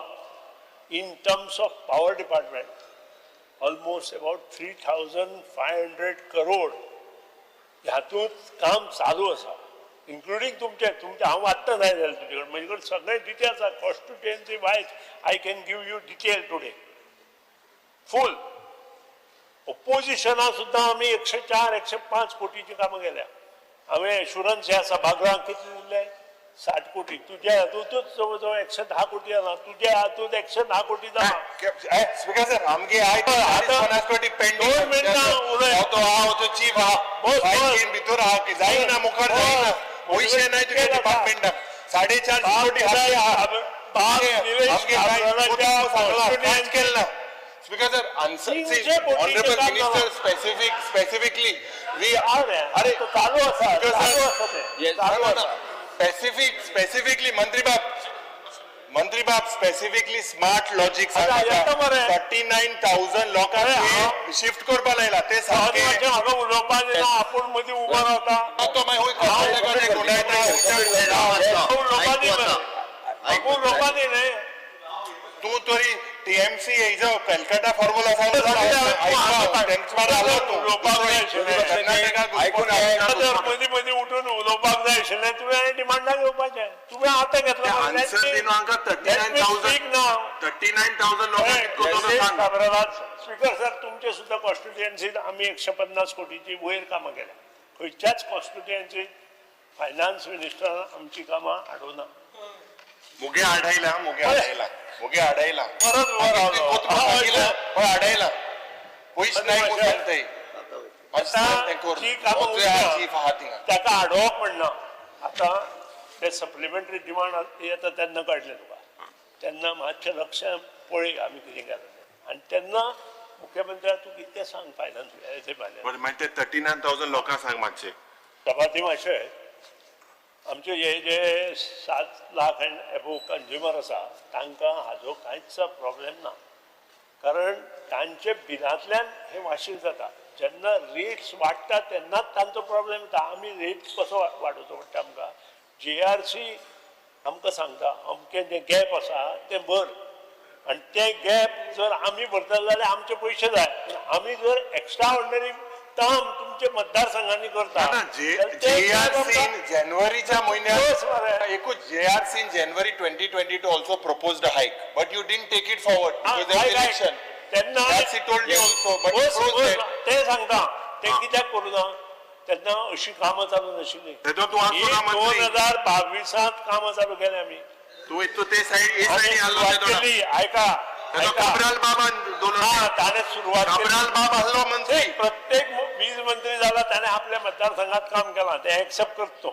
in terms of power department almost about 3,500 crore हातूंत काम चालू आसा, इन्क्लुडींग तुमचे तुमचे हांव आत्तां जाय जाल्यार तुजे कडेन, म्हजे कडेन सगळे डिटेल्स आसा. Constituency wise I can give you detail today full. ओपोजिशनां सुद्दां आमी 104 105 कोटीची कामां केल्या. हांवें एश्युरन्स ह्या सभागृहाक कितले दिल्ले? 60 कोटी. तुज्या हातूंतच जवळ जवळ 110 कोटी जाला, तुज्या हातूंत 110 कोटी जाला. स्पीकर सर, आमगे आयज 50 कोटी पेंडींग. 2 मिनटां उलय. तो आहा, तो चीफ आहा, भितर आहा, जायना मुखार जायना, पयशे नाय तुगे डिपार्टमेंटाक. 450 कोटी आहा. कांयच केलें ना. Speaker sir, answer, see, तीनशे कोटीचें honorable काम minister, जालां. specifically, we अरे चालू आसा, Speaker sir, चालू आसा तें. Yes. चालू आसा. Specifically, मंत्री बाब, मंत्री बाब, specifically smart logic आता येता मरे. 39,000 अरे, लोकांक हांव- शिफ्ट करपा लायला ते सहज सामकें म्हाका उलोवपाक दिना, आपूण मदीं उबो रावता. तो मागीर खंय कर्नाटकाचे गुंडायता, आपूण उलोवपाक दी मरे. आपूण उलोवपाक दी न्ही. तूं तरी टीएमसी हेजो कलकत्ता फॉर्मुला उलोवपाक जाय आशिल्लें. आयकून तर मदीं मदीं उठून उलोवपाक जाय आशिल्लें. तुवें डिमांडा घेवपाचें, तुवें आतां घेतलां. आन्सर दिवन हांकां 39,000 नाव 39,000 लोकांक कितको तो सांग. स्पीकर सर, तुमचे सुद्दां कॉन्स्टिट्युएन्सीत आमी 150 कोटीची वयर कामां केल्या. खंयच्याच कॉन्स्टिट्युएन्सीत फायनान्स मिनिस्टरान आमची कामां हाडूना. मुगे आडायला, मुगे आडायला, मुगे आडायला. परत वर आलो. आडायला पयस नाही म्हूण सांगताय. आतां जी कामां उरल्या ताका आडोवप पडना. आतां ते सप्लिमेंटरी डिमांड येता तेन्ना कळटलें तुका. तेन्ना मातशें लक्ष पळय आमी कितें केलां तें. आनी तेन्ना मुख्यमंत्र्याक तूं कितें सांग फायनान्स हेजे फायनान्स. बरें, मागीर ते 39,000 लोकांक सांग मातशें. सभाती मातशें आमचे हे जे 7 लाख एंड एबोव कंज्युमर आसा तांकां हाजो कांयच प्रॉब्लेम ना, कारण तांचे बिलांतल्यान हे वाशील जाता. जेन्ना रेट्स वाडटा तेन्नाच तांचो प्रॉब्लेम येता. आमी रेट्स कसो वाडोवचो पडटा आमकां, JRC आमकां सांगता अमकें जें गॅप आसा तें भर, आनी तें गॅप जर आमी भरतले जाल्यार आमचे पयशे जाय. आमी जर एक्स्ट्रा ऑर्डिनरी काम तुमचे मतदारसंघांनी करता, JRC जानेवारीच्या म्हयन्यात एकूच JRC in January 2022 also proposed a hike, but you didn't take it forward because there was election. तेन्ना That's he told me also, but he froze that. ते सांगता ते कित्याक करूं ना, तेन्ना अशी कामां चालू नाशिल्लीं. तेदो तूं आसलो ना मंत्री. 2022 कामां चालू केल्या आमी. तूं ते सायड हे सायडी आसलो तेदो. आयका, कब्राल बाबान ताणें सुरवात कब्राल बाब आसलो मंत्री. प्रत्येक वीज मंत्री जाला ताणें आपल्या मतदारसंघात काम केलां, तें एक्सेप्ट करता.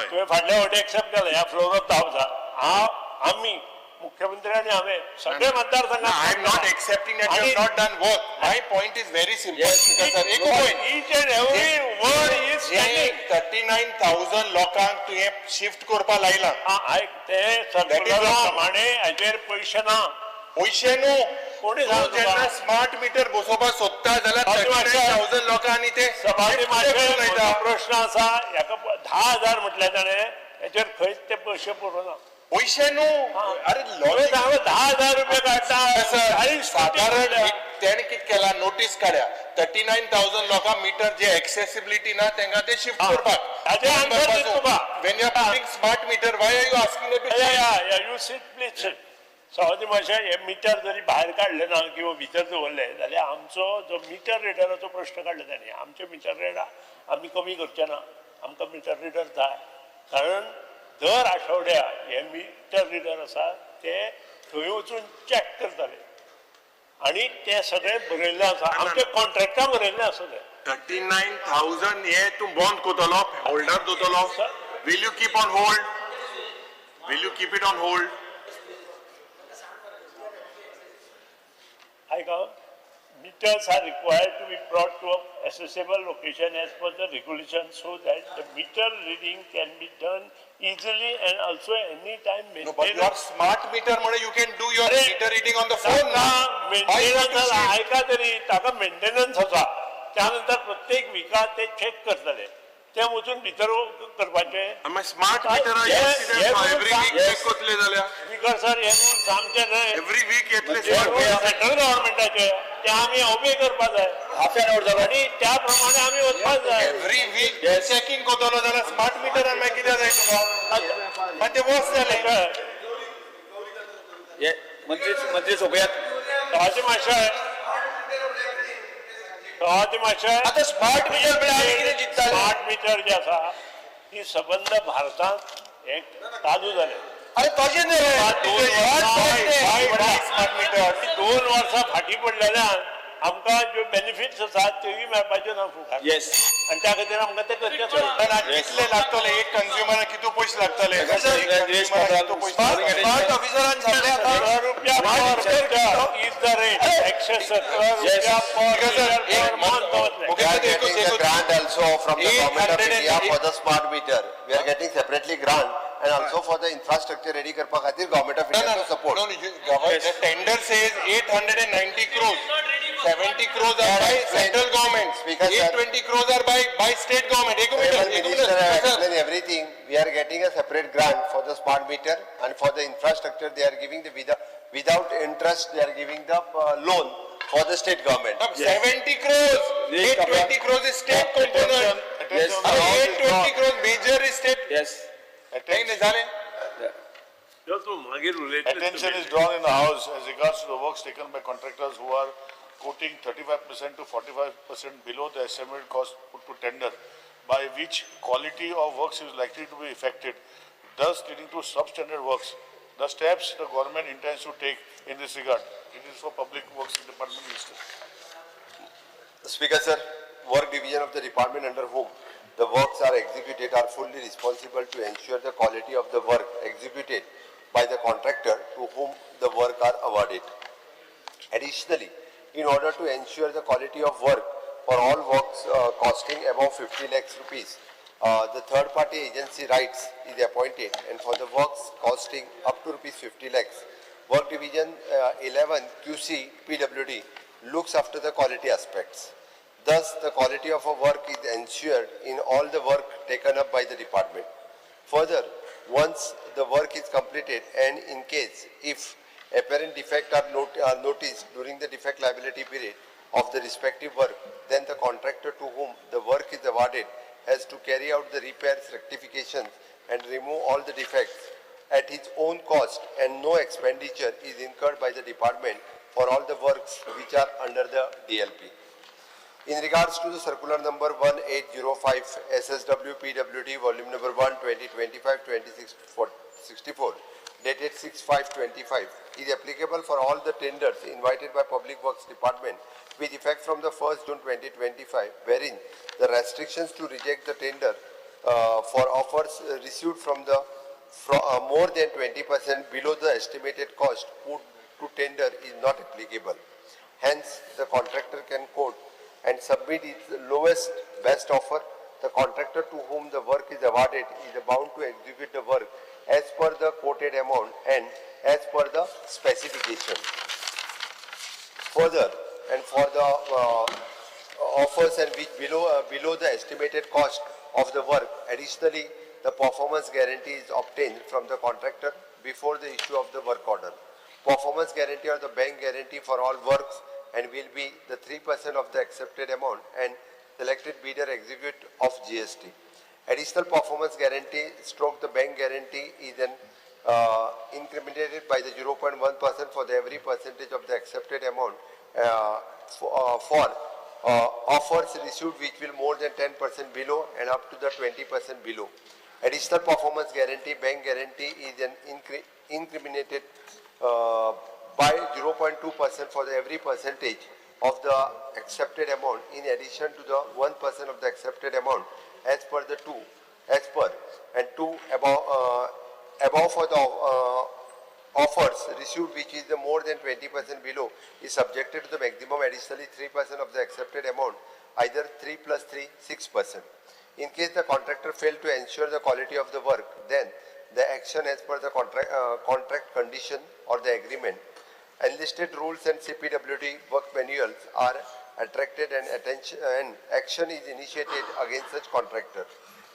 तुवें फाटल्या फावटी एक्सेप्ट केलें ह्या फ्लोर ऑफ the हावसार. हांव आमी मुख्यमंत्री आनी हांवें सगळे मतदारसंघात. I am not accepting that you have not done work. My point is very simple. Sir, एक point. Each and every word is standing. 39,000 लोकांक तुवें शिफ्ट करपा लायला. आयक, ते सर्कुलरा प्रमाणे हाजेर पयशे ना. पयशे न्हू, कोणी तूं जेन्ना स्मार्ट मिटर बसोवपाक सोदता जाल्यार 39,000 लोकांनी ते प्रश्न आसा. हेका 10,000 म्हटल्यार ताणें हेचेर खंयच ते पयशे पुरोना. पयशे न्हू, अरे 10,000 रुपये काडटा. सादारण तेणें कितें केलां, नोटीस काडल्या 39,000 लोकांक मिटर जे एक्सेसिबिलिटी ना तांकां ते शिफ्ट करपाक. When you are putting smart meter, why are you asking to you sit please sit. सवादी मातशें हे मिटर जरी भायर काडलें ना किंवा भितर दवरलें जाल्यार आमचो जो मिटर रिडराचो प्रश्न काडलो ताणें, आमचे मिटर रेट आमी कमी करचे ना, आमकां मिटर रिडर जाय. कारण दर आठवड्याक हे मिटर रिडर आसा ते थंय वचून चॅक करताले आनी ते सगळें बरयल्लें आसा, आमच्या कॉन्ट्रॅक्टा बरयल्लें आसा तें. 39,000 हे तूं बंद करतलो, holder दवरतलो. Will you keep on hold? Will you keep it on hold? आयका, meters are required to be brought to a accessible location as per the regulation so that the meter reading can be done easily and also any time maintenance. No, but your smart meter म्हणे you can do your meter reading on the phone ना. मेंटेनन्स आयका तरी ताका मेंटेनन्स आसा, त्यानंतर प्रत्येक विका ते चेक करतले, ते वचून भितर करपाचें. Smart metre every week check करतले जाल्यार स्पीकर सर, हे रूल्स आमचे न्हय, एवरी वीक येतले सेंट्रल गव्हर्मेंटाचे, ते आमी ओबे करपाक जाय. हाफ एन our जालो आनी त्या प्रमाणे आमी वचपाक जाय. एवरी वीक चेकिंग करतलो जाल्यार स्मार्ट मिटरान मागीर कितें जाय तुका? मागीर ते वर्स जालें. मंत्री मंत्री सोपयात. सवाजी माशय, सवाजी माशय. आतां स्मार्ट मिटर म्हळ्यार आमी कितें चिंतताले? स्मार्ट मिटर जे आसा ती सबंद भारतांत हें चालू जालें. अरे तशें न्हय रे. 2 वर्सां फाटीं पडलेल्यान आमकां ज्यो बेनिफिट्स आसात त्योय मेळपाच्यो ना फुडार. येस, आनी त्या खातीर आमकां तें करचें पडटा. कितले लागतले एक कंज्युमराक कितू पयशे लागतले? स्मार्ट ऑफिसरान सांगलें आतां रुपया meter is the rate, एकशे सतरा रुपया per meter per month दवरले. We are getting the grant also from the government of India for the smart meter. We are getting separately grant and also for the infrastructure ready करपा खातीर government of India to support. No, no, the tender says 890 crores. 70 crores are by central government. Speaker, sir. 820 crores are by state government. एक minute, Honorable एक Minister, I minute. have explained everything. We are getting a separate grant for the smart meter and for the infrastructure they are giving the without interest they are giving the loan for the state government. 70 crores. 820 crores is state component. Yes. 820 crores major is state. Yes. नाही नाही झाले. जो तूं मागीर उलयतले Attention is drawn in the house as regards to the works taken by contractors who are quoting 35% to 45% below the estimated cost put to tender, by which quality of works is likely to be affected, thus leading to substandard works. The steps the government intends to take in this regard. It is for Public Works Department Minister. Speaker sir, work division of the department under whom the works are executed are fully responsible to ensure the quality of the work executed by the contractor to whom the work are awarded. Additionally, in order to ensure the quality of work for all works costing above 50 lakhs rupees, the third party agency rights is appointed, and for the works costing up to rupees 50 lakhs, Work Division 11 QC PWD looks after the quality aspects. Thus, the quality of a work is ensured in all the work taken up by the department. Further, once the work is completed and in case if apparent defect are noticed during the defect liability period of the respective work, then the contractor to whom the work is awarded has to carry out the repairs, rectifications and remove all the defects at his own cost, and no expenditure is incurred by the department for all the works which are under the DLP. In regards to the circular number 1805 SSW PWD volume number 1 2025 2664 dated 6/5/25 is applicable for all the tenders invited by Public Works Department with effect from the 1st June 2025, wherein the restrictions to reject the tender for offers received from the more than 20% below the estimated cost put to tender is not applicable. Hence, the contractor can quote and submit its lowest best offer. The contractor to whom the work is awarded is bound to execute the work as per the quoted amount and as per the specification. Further, and for the offers and which below the estimated cost of the work, additionally, the performance guarantee is obtained from the contractor before the issue of the work order. Performance guarantee or the bank guarantee for all works and will be the 3% of the accepted amount and selected bidder execute of GST. Additional performance guarantee stroke the bank guarantee is an incremented by the 0.1% for the every percentage of the accepted amount for offers received which will more than 10% below and up to the 20% below. Additional performance guarantee, bank guarantee is an incremented by 0.2% for the every percentage of the accepted amount in addition to the 1% of the accepted amount as per the two, as per and two above for the offers received which is the more than 20% below is subjected to the maximum additionally 3% of the accepted amount, either 3 plus 3, 6%. In case the contractor failed to ensure the quality of the work, then the action as per the contract condition or the agreement. Enlisted rules and CPWD work manuals are attracted and attention and action is initiated against such contractor.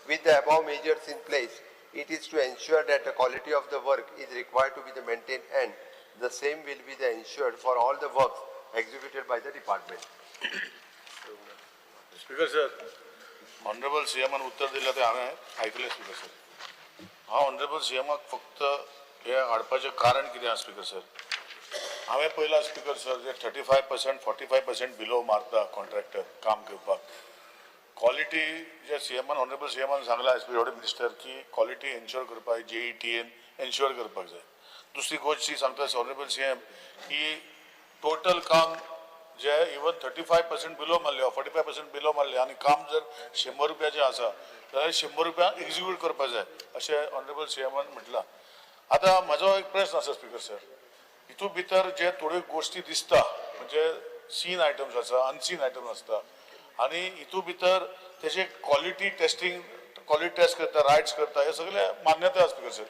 With the above measures in place, it is to ensure that the quality of the work is required to be the maintained and the same will be the ensured for all the works executed by the department. Speaker sir, Honorable CM an उत्तर दिला ते हांवें आयकलें स्पीकर सर. हांव ऑनरेबल सीएमाक फक्त हे हाडपाचें कारण कितें आसा स्पीकर सर, हांवें पळयलां स्पीकर सर जे 35% 45% बिलो मारता कॉन्ट्रॅक्टर काम घेवपाक. क्वॉलिटी जे सीएमान ऑनरेबल सीएमान सांगलां एज पी मिनिस्टर की क्वॉलिटी एन्श्योर करपाक JETN ensure करपाक जाय. दुसरी गोश्ट जी सांगता ऑनरेबल सीएम की टोटल काम जे इवन 35% बिलो मारले 45% बिलो मारले आनी काम जर 100 रुपयाचें आसा जाल्यार 100 रुपया एक्जिक्यूट करपाक जाय अशें ऑनरेबल सीएमान म्हटलां. आतां म्हाजो एक प्रश्न आसा स्पीकर सर, हितून भितर जे थोड्यो गोश्टी दिसता म्हणजे सीन आयटम्स आसा, अनसीन आयटम्स आसता आनी हितून भितर तेजे क्वॉलिटी टेस्टिंग, क्वॉलिटी टेस्ट करता, रायट्स करता, हे सगळे मान्यताय आसा स्पीकर सर.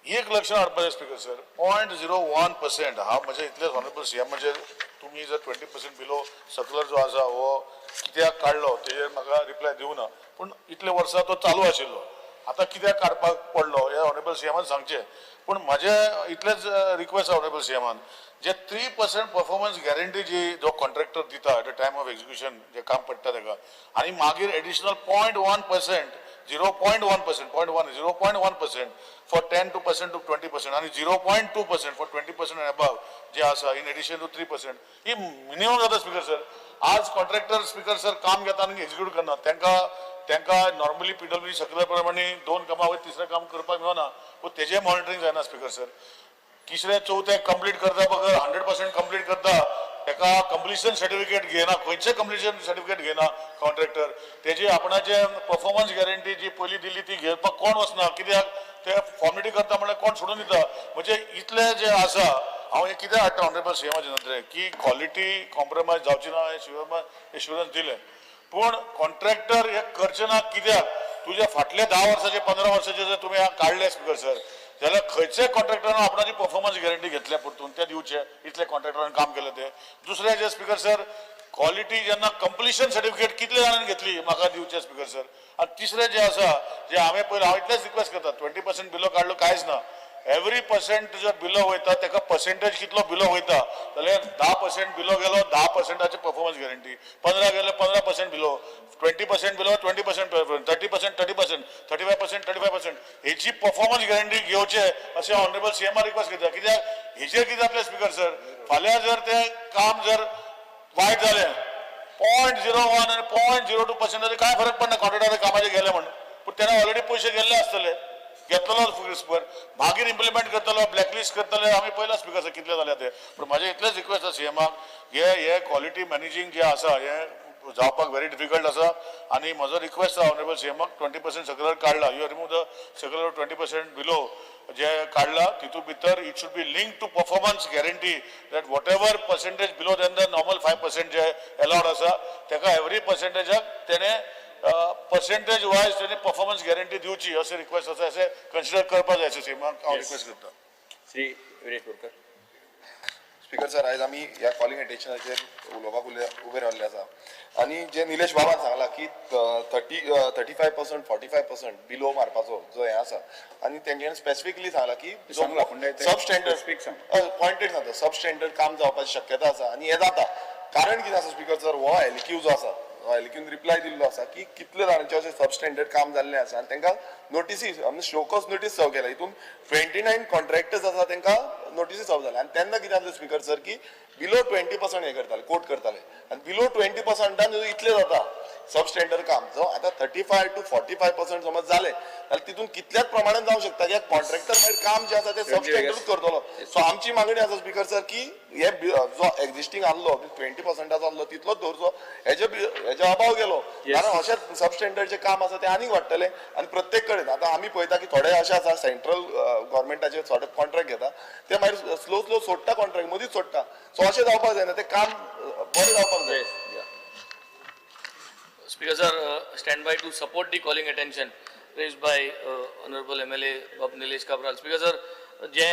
एक लक्षात हाडपाचें स्पीकर सर, 0.01% हांव म्हजे इतलेच ऑनरेबल सीएम म्हणजे तुमी जर 20% बिलो सर्कुलर जो आसा हो कित्याक काडलो तेजेर म्हाका रिप्लाय दिवना, पूण इतले वर्सां तो चालू आशिल्लो, आतां कित्याक काडपाक पडलो हें ऑनरेबल सीएमान सांगचें. पूण म्हाजें इतलेंच रिक्वेस्ट ऑनरेबल सीएमान, जे 3% परफॉर्मन्स गॅरंटी जी जो कॉन्ट्रॅक्टर दिता at the time of execution जे काम पडटा ताका, आनी मागीर एडिशनल 0.1%, 0.1%, 0.1, 0.1% for 10% to 20% आनी 0.2% फॉर 20% एंड अबव जे आसा इन एडिशन टू 3%, ही मिनिमम जाता स्पीकर सर. आज कॉन्ट्रॅक्टर स्पीकर सर काम घेता आनी एक्झिक्यूट करना, तांकां तांकां नॉर्मली पीडब्ल्यूडी सर्कुलर प्रमाणे 2 कामां वयर तिसरें काम करपाक मेळना, पूण तेजें मॉनिटरींग जायना स्पीकर सर. तिसरें चवथें कंप्लीट करता बगर 100% कंप्लीट करता ताका कंप्लिशन सर्टिफिकेट घेना, खंयचें कंप्लिशन सर्टिफिकेट घेना कॉन्ट्रॅक्टर, तेजी आपणाचे परफॉर्मन्स गॅरंटी जी पयलीं दिल्ली ती घेवपाक कोण वचना, कित्याक ते फॉर्मेलिटी करता म्हणल्यार कोण सोडून दिता. म्हणजे इतलें जें आसा हांव हें कितें हाडटा ऑनरेबल सीएमाच्या नदरेक की क्वॉलिटी कॉम्प्रोमायज जावची ना हें सीएमान एश्युरन्स दिलें, पूण कॉन्ट्रॅक्टर हे करचे ना कित्याक तुज्या फाटल्या 10 वर्साचे 15 वर्साचे जर तुमी काडले स्पीकर सर जाल्यार खंयचे कॉन्ट्रॅक्टरान आपणाची परफॉर्मन्स गॅरंटी घेतल्या परतून ते दिवचे, इतले कॉन्ट्रॅक्टरान काम केलें ते. दुसरें जे स्पीकर सर क्वॉलिटी जेन्ना कंप्लिशन सर्टिफिकेट कितले जाणांनी घेतली म्हाका दिवचें स्पीकर सर. आनी तिसरें जें आसा जें हांवें पयलें हांव इतलेंच रिक्वेस्ट करता, 20% बिलो काडलो कांयच ना, एवरी पर्सेंट जर बिलो वयता ताका पर्सेंटेज कितलो बिलो वयता जाल्यार 10% बिलो गेलो 10%ची परफॉर्मन्स गॅरंटी, 15 गेलो 15% बिलो, 20% बिलो 20%, 30% 30%, 35% 35%, हेची परफॉर्मन्स गॅरंटी घेवचे अशें ऑनरेबल सीएमाक रिक्वेस्ट करता. कित्याक हेचेर कितें जातलें स्पीकर सर, फाल्यां जर तें काम जर वायट जालें 0.01 आनी 0.02%चे कांय फरक पडना कॉन्ट्रॅक्टरा कामाचेर गेले म्हण, पूण तेणें ऑलरेडी पयशे गेल्ले आसतले, घेतलेलो स्पर मागीर इम्प्लिमेंट करतलो, ब्लॅकलिस्ट करतले, आमी पयला स्पीकर सर कितले जाल्या ते. पूण म्हाजें इतलेंच रिक्वेस्ट आसा सीएमाक, हे क्वॉलिटी मॅनेजींग जें आसा हें जावपाक व्हेरी डिफिकल्ट आसा आनी म्हजो रिक्वेस्ट आसा ऑनरेबल सीएमाक 20% सर्कुलर काडला, you remove the circular 20% below जे काडला तितून भितर it should be link to performance guarantee that whatever percentage below than the normal 5% J allowed आसा ताका एवरी पर्सेंटेजाक तेणें पर्सेंटेज वायज तेणी परफॉर्मन्स गॅरंटी दिवची अशें रिक्वेस्ट आसा, अशें कन्सिडर करपाक जाय अशें सीएमाक हांव रिक्वेस्ट करता. श्री विरेश बोरकर. स्पीकर सर, आयज आमी ह्या कॉलिंग अटेन्शनाचेर उलोवपाक उबे रावल्ले आसा आनी जे निलेश बाबान सांगला की 35% 45% बिलो मारपाचो जो हें आसा आनी तेंच्यांनी स्पेसिफिकली सांगला की सब स्टँडर्ड पॉयंटेड सांगता, सब स्टँडर्ड काम जावपाची शक्यता आसा आनी हें जाता. कारण कितें आसा स्पीकर सर, हो एलक्यू जो आसा एलक्यून रिप्लाय दिल्लो आसा की कितले जाणांचे अशें सब स्टँडर्ड काम जाल्लें आसा आनी तांकां नोटीसी शोकॉज नोटीस सर्व केला. हितून 29 कॉन्ट्रॅक्टर्स आसा तांकां नोटीसी सर्व जाल्या आनी तेन्ना कितें जालें स्पीकर सर की बिलो 20% हें करताले, कोट करताले आनी बिलो 20%ान इतलें जाता सब स्टँडर्ड काम. जो आतां 35 to 45% समज जालें जाल्यार तितून कितल्याच प्रमाणान जावंक शकता कित्याक कॉन्ट्रॅक्टर मागीर काम जें आसा तें सब स्टँडर्डूच करतलो. सो आमची मागणी आसा स्पीकर सर की हे जो एक्झिस्टींग आहलो 20%चो आहलो तितलोच दवरचो, हेजे अभाव गेलो कारण अशें सब स्टँडर्डचें काम आसा तें आनीक वाडटलें आनी प्रत्येक कडेन आतां आमी पळयता की थोडे अशें आसा सेंट्रल गव्हर्मेंटाचे थोडे कॉन्ट्रॅक्ट घेता ते मागीर स्लो स्लो सोडटा, कॉन्ट्रॅक्ट मदींच सोडटा. सो अशें जावपाक जायना, तें काम बरें जावपाक जाय. Speaker sir, stand by to support the calling attention raised by Honorable MLA Bab Nilesh Cabral. Speaker sir, J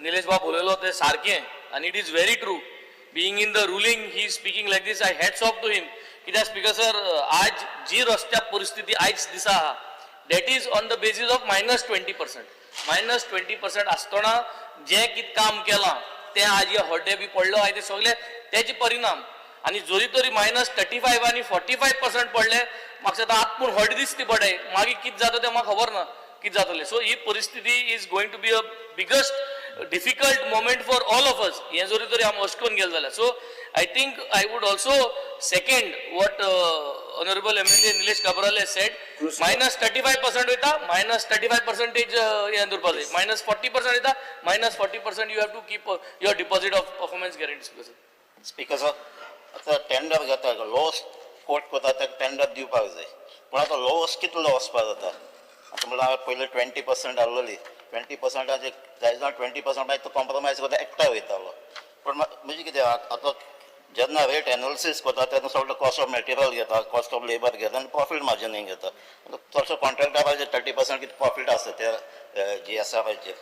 Nilesh Bab उलयलो ते सारकें आनी it is very true. Being in the ruling, he is speaking like this. I hats off to him. कित्याक स्पीकर सर, आज जी रस्त्या परिस्थिती आयज दिसा आहा that is on the basis of -20%. -20% आसतना जें कितें काम केलां तें आज हे हड्डे बी पडलो आहा ते सगळे तेजे परिणाम. आनी जरी तरी -35 आनी 45% पडले म्हाका आतां आपूण हट दिसती पडे, मागीर कितें जाता तें म्हाका खबर ना कितें जातलें. सो ही परिस्थिती is going to be a biggest difficult moment for all of us. हें जरी तरी आमी अशें करून गेले जाल्यार. So I think I would also second what honourable MLA Nilesh Cabral has said. -35% वयता, -35% हें दवरपा जाय, -40% वयता, -40% you have to keep your deposit of performance guarantee. Speaker sir, आतां टेंडर घेता लोस कोट करता ताका टेंडर दिवपाक जाय, पूण आतां लोस कितलो वचपाक जाता? आतां म्हणल्यार हांवें पयलीं 20% आहलोली, 20%ाचेर जाय जाण 20% मागीर तो कॉम्प्रोमायज करता, एकठांय वयतालो. पूण म्हणजे कितें, आतां जेन्ना रेट एनालिसीस करता तेन्ना सगळो कॉस्ट ऑफ मटेरियल घेता, कॉस्ट ऑफ लेबर घेता आनी प्रॉफीट मार्जिनींग घेता. चडसो कॉन्ट्रॅक्टराचेर 30% कितें प्रॉफीट आसता त्या जीएसआराचेर.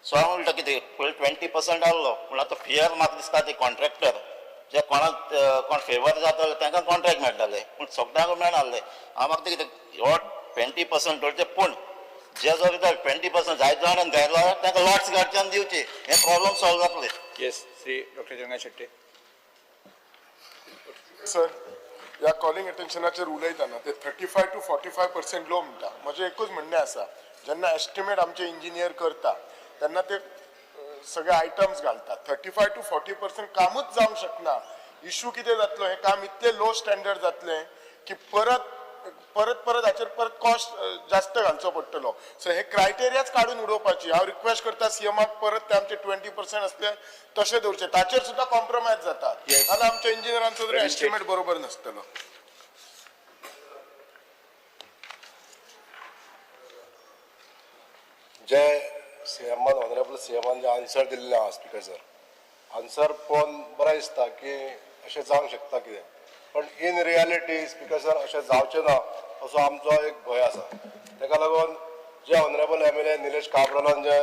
सो हांव म्हणटा कितें, पयलीं 20% आहलो, पूण आतां फियर म्हाका दिसता ते कॉन्ट्रॅक्टर जे कोणाक कोण फेवर जाताले तांकां कॉन्ट्रॅक्ट मेळटाले, पूण सगळ्यांक मेळनासले. हांव म्हाका कितें हो 20% दवरचें, पूण जे जर 20% जायत जाणांक घायला तांकां लॉट्स घालच्यान दिवचे, हे प्रॉब्लम सॉल्व जातले. Yes, Shri doctor Changa Shetty. Sir, ह्या कॉलिंग अटेन्शनाचेर उलयतना ते 35 to 45% लो म्हणटा. म्हजें एकूच म्हणणें आसा, जेन्ना एस्टिमेट आमचे इंजिनियर करता तेन्ना ते सगळे आयटम्स घालतात. 35 to 40% कामूच जावंक शकना. इशू कितें जातलो, हें काम इतलें लो स्टँडर्ड जातलें की परत परत परत हाचेर परत कॉस्ट जास्त घालचो पडटलो. सो हे क्रायटेरियाच काडून उडोवपाची हांव रिक्वेस्ट करता सीएमाक, परत ते आमचे 20% आसले तशें दवरचे, ताचेर सुद्दां कॉम्प्रोमायज जाता. नाल्यार आमच्या इंजिनियरांचो जर एस्टिमेट बरोबर नासतलो. जे सीएमान, ऑनरेबल सीएमान जे आन्सर दिल्लें आहा स्पीकर सर, आन्सर पळोवन बरें दिसता की अशें जावंक शकता कितें, पण इन रियालिटी स्पीकर सर अशें जावचें ना असो आमचो एक भंय आसा. ताका लागून जे ऑनरेबल MLA Nilesh काब्रालान जे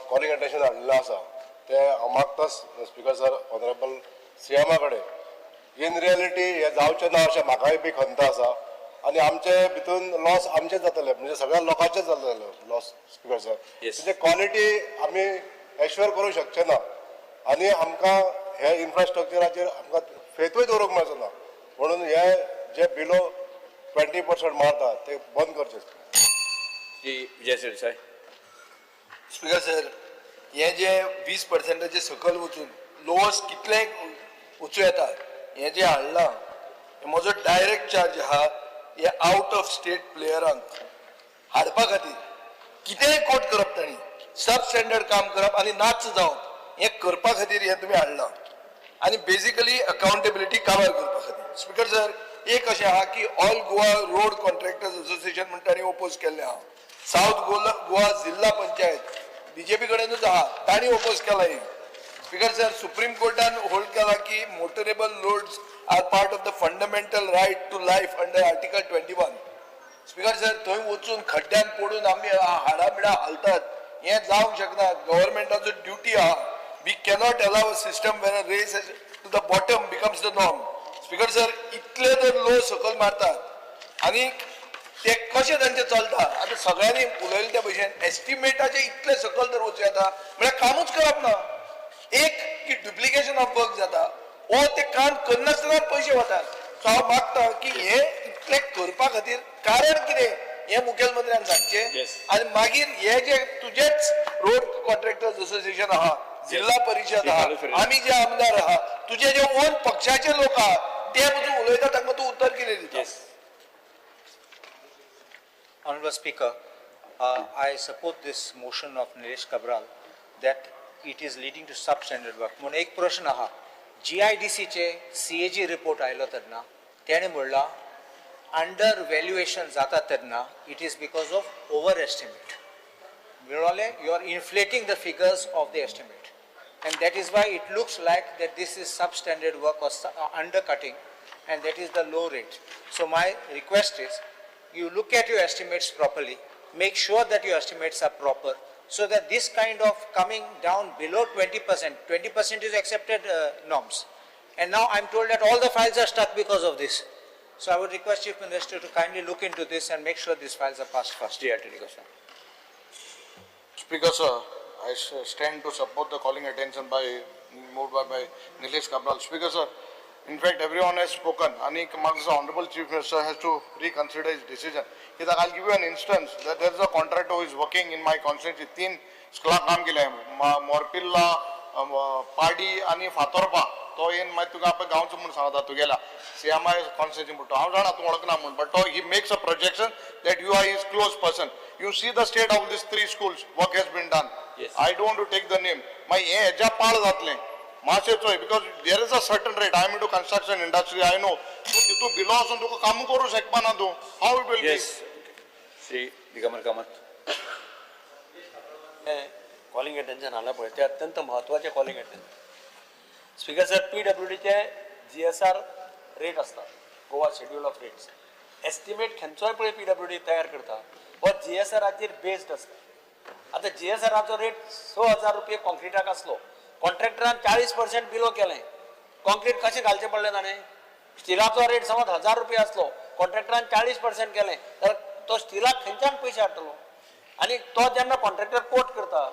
कॉलिंग अटेन्शन हाडिल्लें आसा तें हांव मागता स्पीकर सर ऑनरेबल सीएमा कडेन. इन रियालिटी हें जावचें ना अशें म्हाकाय बी खंत आसा आनी आमचे भितून लॉस आमचेच जातले, म्हणजे सगळ्या लोकांचेच जातले लॉस स्पीकर सर. म्हणजे क्वॉलिटी आमी एश्योर करूंक शकचे ना आनी आमकां हे इन्फ्रास्ट्रक्चराचेर आमकां फेतूय दवरूंक मेळचो ना, म्हणून हे जे बिलो 20% मारता ते बंद करचे. श्री विजय सरदेसाय. स्पीकर सर, हे जे 20%चे सकयल वचून लोवस्ट कितले वचूं येता हें जें हाडलां, म्हजो डायरेक्ट चार्ज आहा हे आउट ऑफ स्टेट प्लेयरांक हाडपा खातीर कितेंय कोट करप, तांणी सब स्टँडर्ड काम करप आनी नाच जावप, हें करपा खातीर हें तुमी हाडलां आनी बेजिकली अकाउंटेबिलिटी काबार करपा खातीर. स्पीकर सर, एक अशें आहा की all Goa road contractors association म्हण तांणी ओपोज केल्लें आहा, सावथ गोवा जिल्हा पंचायत बीजेपी कडेनूच आहा, तांणी ओपोज केला हें. स्पीकर सर, सुप्रीम कोर्टान होल्ड केला की motorable roads are part of the fundamental right to life under article 21. Speaker sir, थंय वचून खड्ड्यान पडून आमी हाडां बिडां हालतात, हें जावंक शकना. गव्हर्मेंटाचो ड्युटी आहा. We cannot allow a system where a race to the bottom becomes the norm. Speaker sir, इतले जर लो सकयल मारतात आनी ते कशें तांचें चलता, आतां सगळ्यांनी उलयले त्या भशेन एस्टिमेटाचे इतले सकयल जर वचूं येता म्हळ्यार कामूच करप ना. एक की डुप्लिकेशन ऑफ वर्क जाता वो ते काम करनासतना पयशे वतात. सो हांव मागता की हे इतलें करपा खातीर कारण कितें हें मुखेलमंत्र्यान सांगचें आनी मागीर हे जे तुजेच रोड कॉन्ट्रॅक्टर्स असोसिएशन आहा, जिल्हा परिशद आहा, आमी जे आमदार आहा, तुजे जे ओन पक्षाचे लोक आहा ते पसून उलयता, तांकां तूं उत्तर कितें दिता? Honorable Speaker, I support this motion of Nilesh Cabral that it is leading to substandard work. म्हणून एक प्रश्न आहा, GIDC चे CAG report आयलो तेन्ना तेणें म्हणलां अंडर व्हॅल्युएशन जाता तेन्ना it is because of over estimate. म्हणलें you are inflating the figures of the estimate and that is why it looks like that this is substandard work or undercutting and that is the low rate. So my request is you look at your estimates properly, make sure that your estimates are proper so that this kind of coming down below 20%, 20% is accepted norms. And now I'm told that all the files are stuck because of this. So I would request Chief Minister to kindly look into this and make sure these files are passed first. Speaker sir, I stand to support the calling attention by moved by Nilesh Cabral. Speaker sir, in fact everyone has spoken. Anik Marx, Honorable Chief Minister has to reconsider his decision. I'll give you an instance that there is a contractor who is working in my constituency. 3 स्कुलाक काम केलें, मोरपिल्ला, पाडी आनी फातोरपा. तो येन मागीर तुका आपल्या गांवचो म्हूण सांगता तुगेला सीएमआय कॉन्स्टिट्युएन्सी म्हणटा. हांव जाणा तूं वळखना म्हूण, बट तो he makes a projection that you are his close person. You see the state of this 3 schools, work has been done. I don't to take the name. मागीर हें हेज्या पाळ जातलें मातशें चोय, because there is a certain rate. I am into construction industry, I know. तूं तितू बिलो वचून तुका कामूय करूं शकपाना तूं. How it will be? Shri Digambar Kamat. Calling attention हाडलां पळय तें अत्यंत म्हत्वाचें calling attention. Speaker sir, PWDचे GSR rate आसता, Goa schedule of rates. Estimate खंयचोय पळय PWD तयार करता हो GSRाचेर बेस्ड आसता. आतां GSRाचो रेट 6,000 रुपये कॉन्क्रिटाक आसलो, कॉन्ट्रॅक्टरान 40% बिलो केलें, कॉन्क्रीट कशें घालचें पडलें ताणें? स्टिलाचो रेट समज 1,000 रुपये आसलो, कॉन्ट्रॅक्टरान 40% केलें जाल्यार तो स्टिलाक खंयच्यान पयशे हाडटलो? आनी तो जेन्ना कॉन्ट्रॅक्टर कोट करता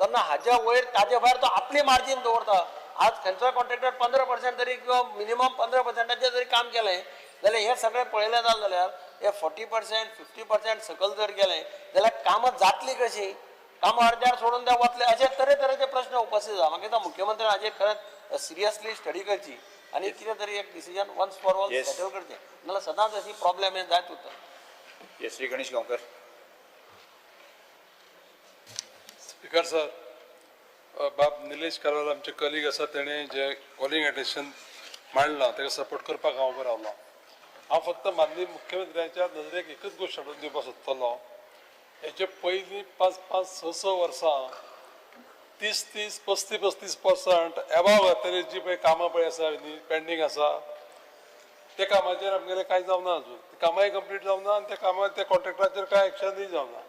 तेन्ना हाज्या वयर ताजे भायर तो आपली मार्जीन दवरता. आज खंयचोय कॉन्ट्रॅक्टर 15% तरी किंवा मिनिमम 15%चें जरी काम केलें जाल्यार हें सगळें पळयलें जालें जाल्यार हे 40% 50% सकयल जर गेलें जाल्यार कामां जातलीं कशीं? कामां अर्द्यार सोडून ते वतले, अशे तरेतरेचे प्रश्न उपस्थित आसा. म्हाका दिसता मुख्यमंत्र्यान हाजेर खरेंच सिरियसली स्टडी करची आनी कितें तरी एक decision once for all settle करचें, नाजाल्यार सदांच अशी प्रॉब्लेम हे जायत उरता. Yes, Shri Ganesh Gaonkar. Speaker sir, बाब निलेश कारवाल आमचे कलीग आसा, तेणें जें कॉलिंग अटेन्शन मांडलां ताका सपोर्ट करपाक हांव उबो रावलां. हांव फक्त माननीय मुख्यमंत्र्याच्या नजरेक एकच गोश्ट हाडून दिवपाक सोदतलो. हेचे पयलीं 5 5 6 6 वर्सां 30 30 35 35% एबाव जातली जी पळय कामां पळय आसा न्ही पेंडींग आसा त्या कामाचेर आमगेलें कांय जावना अजून, कामांय कंप्लीट जावना आनी त्या कामां त्या कॉन्ट्रॅक्टराचेर कांय एक्शनूय जावना.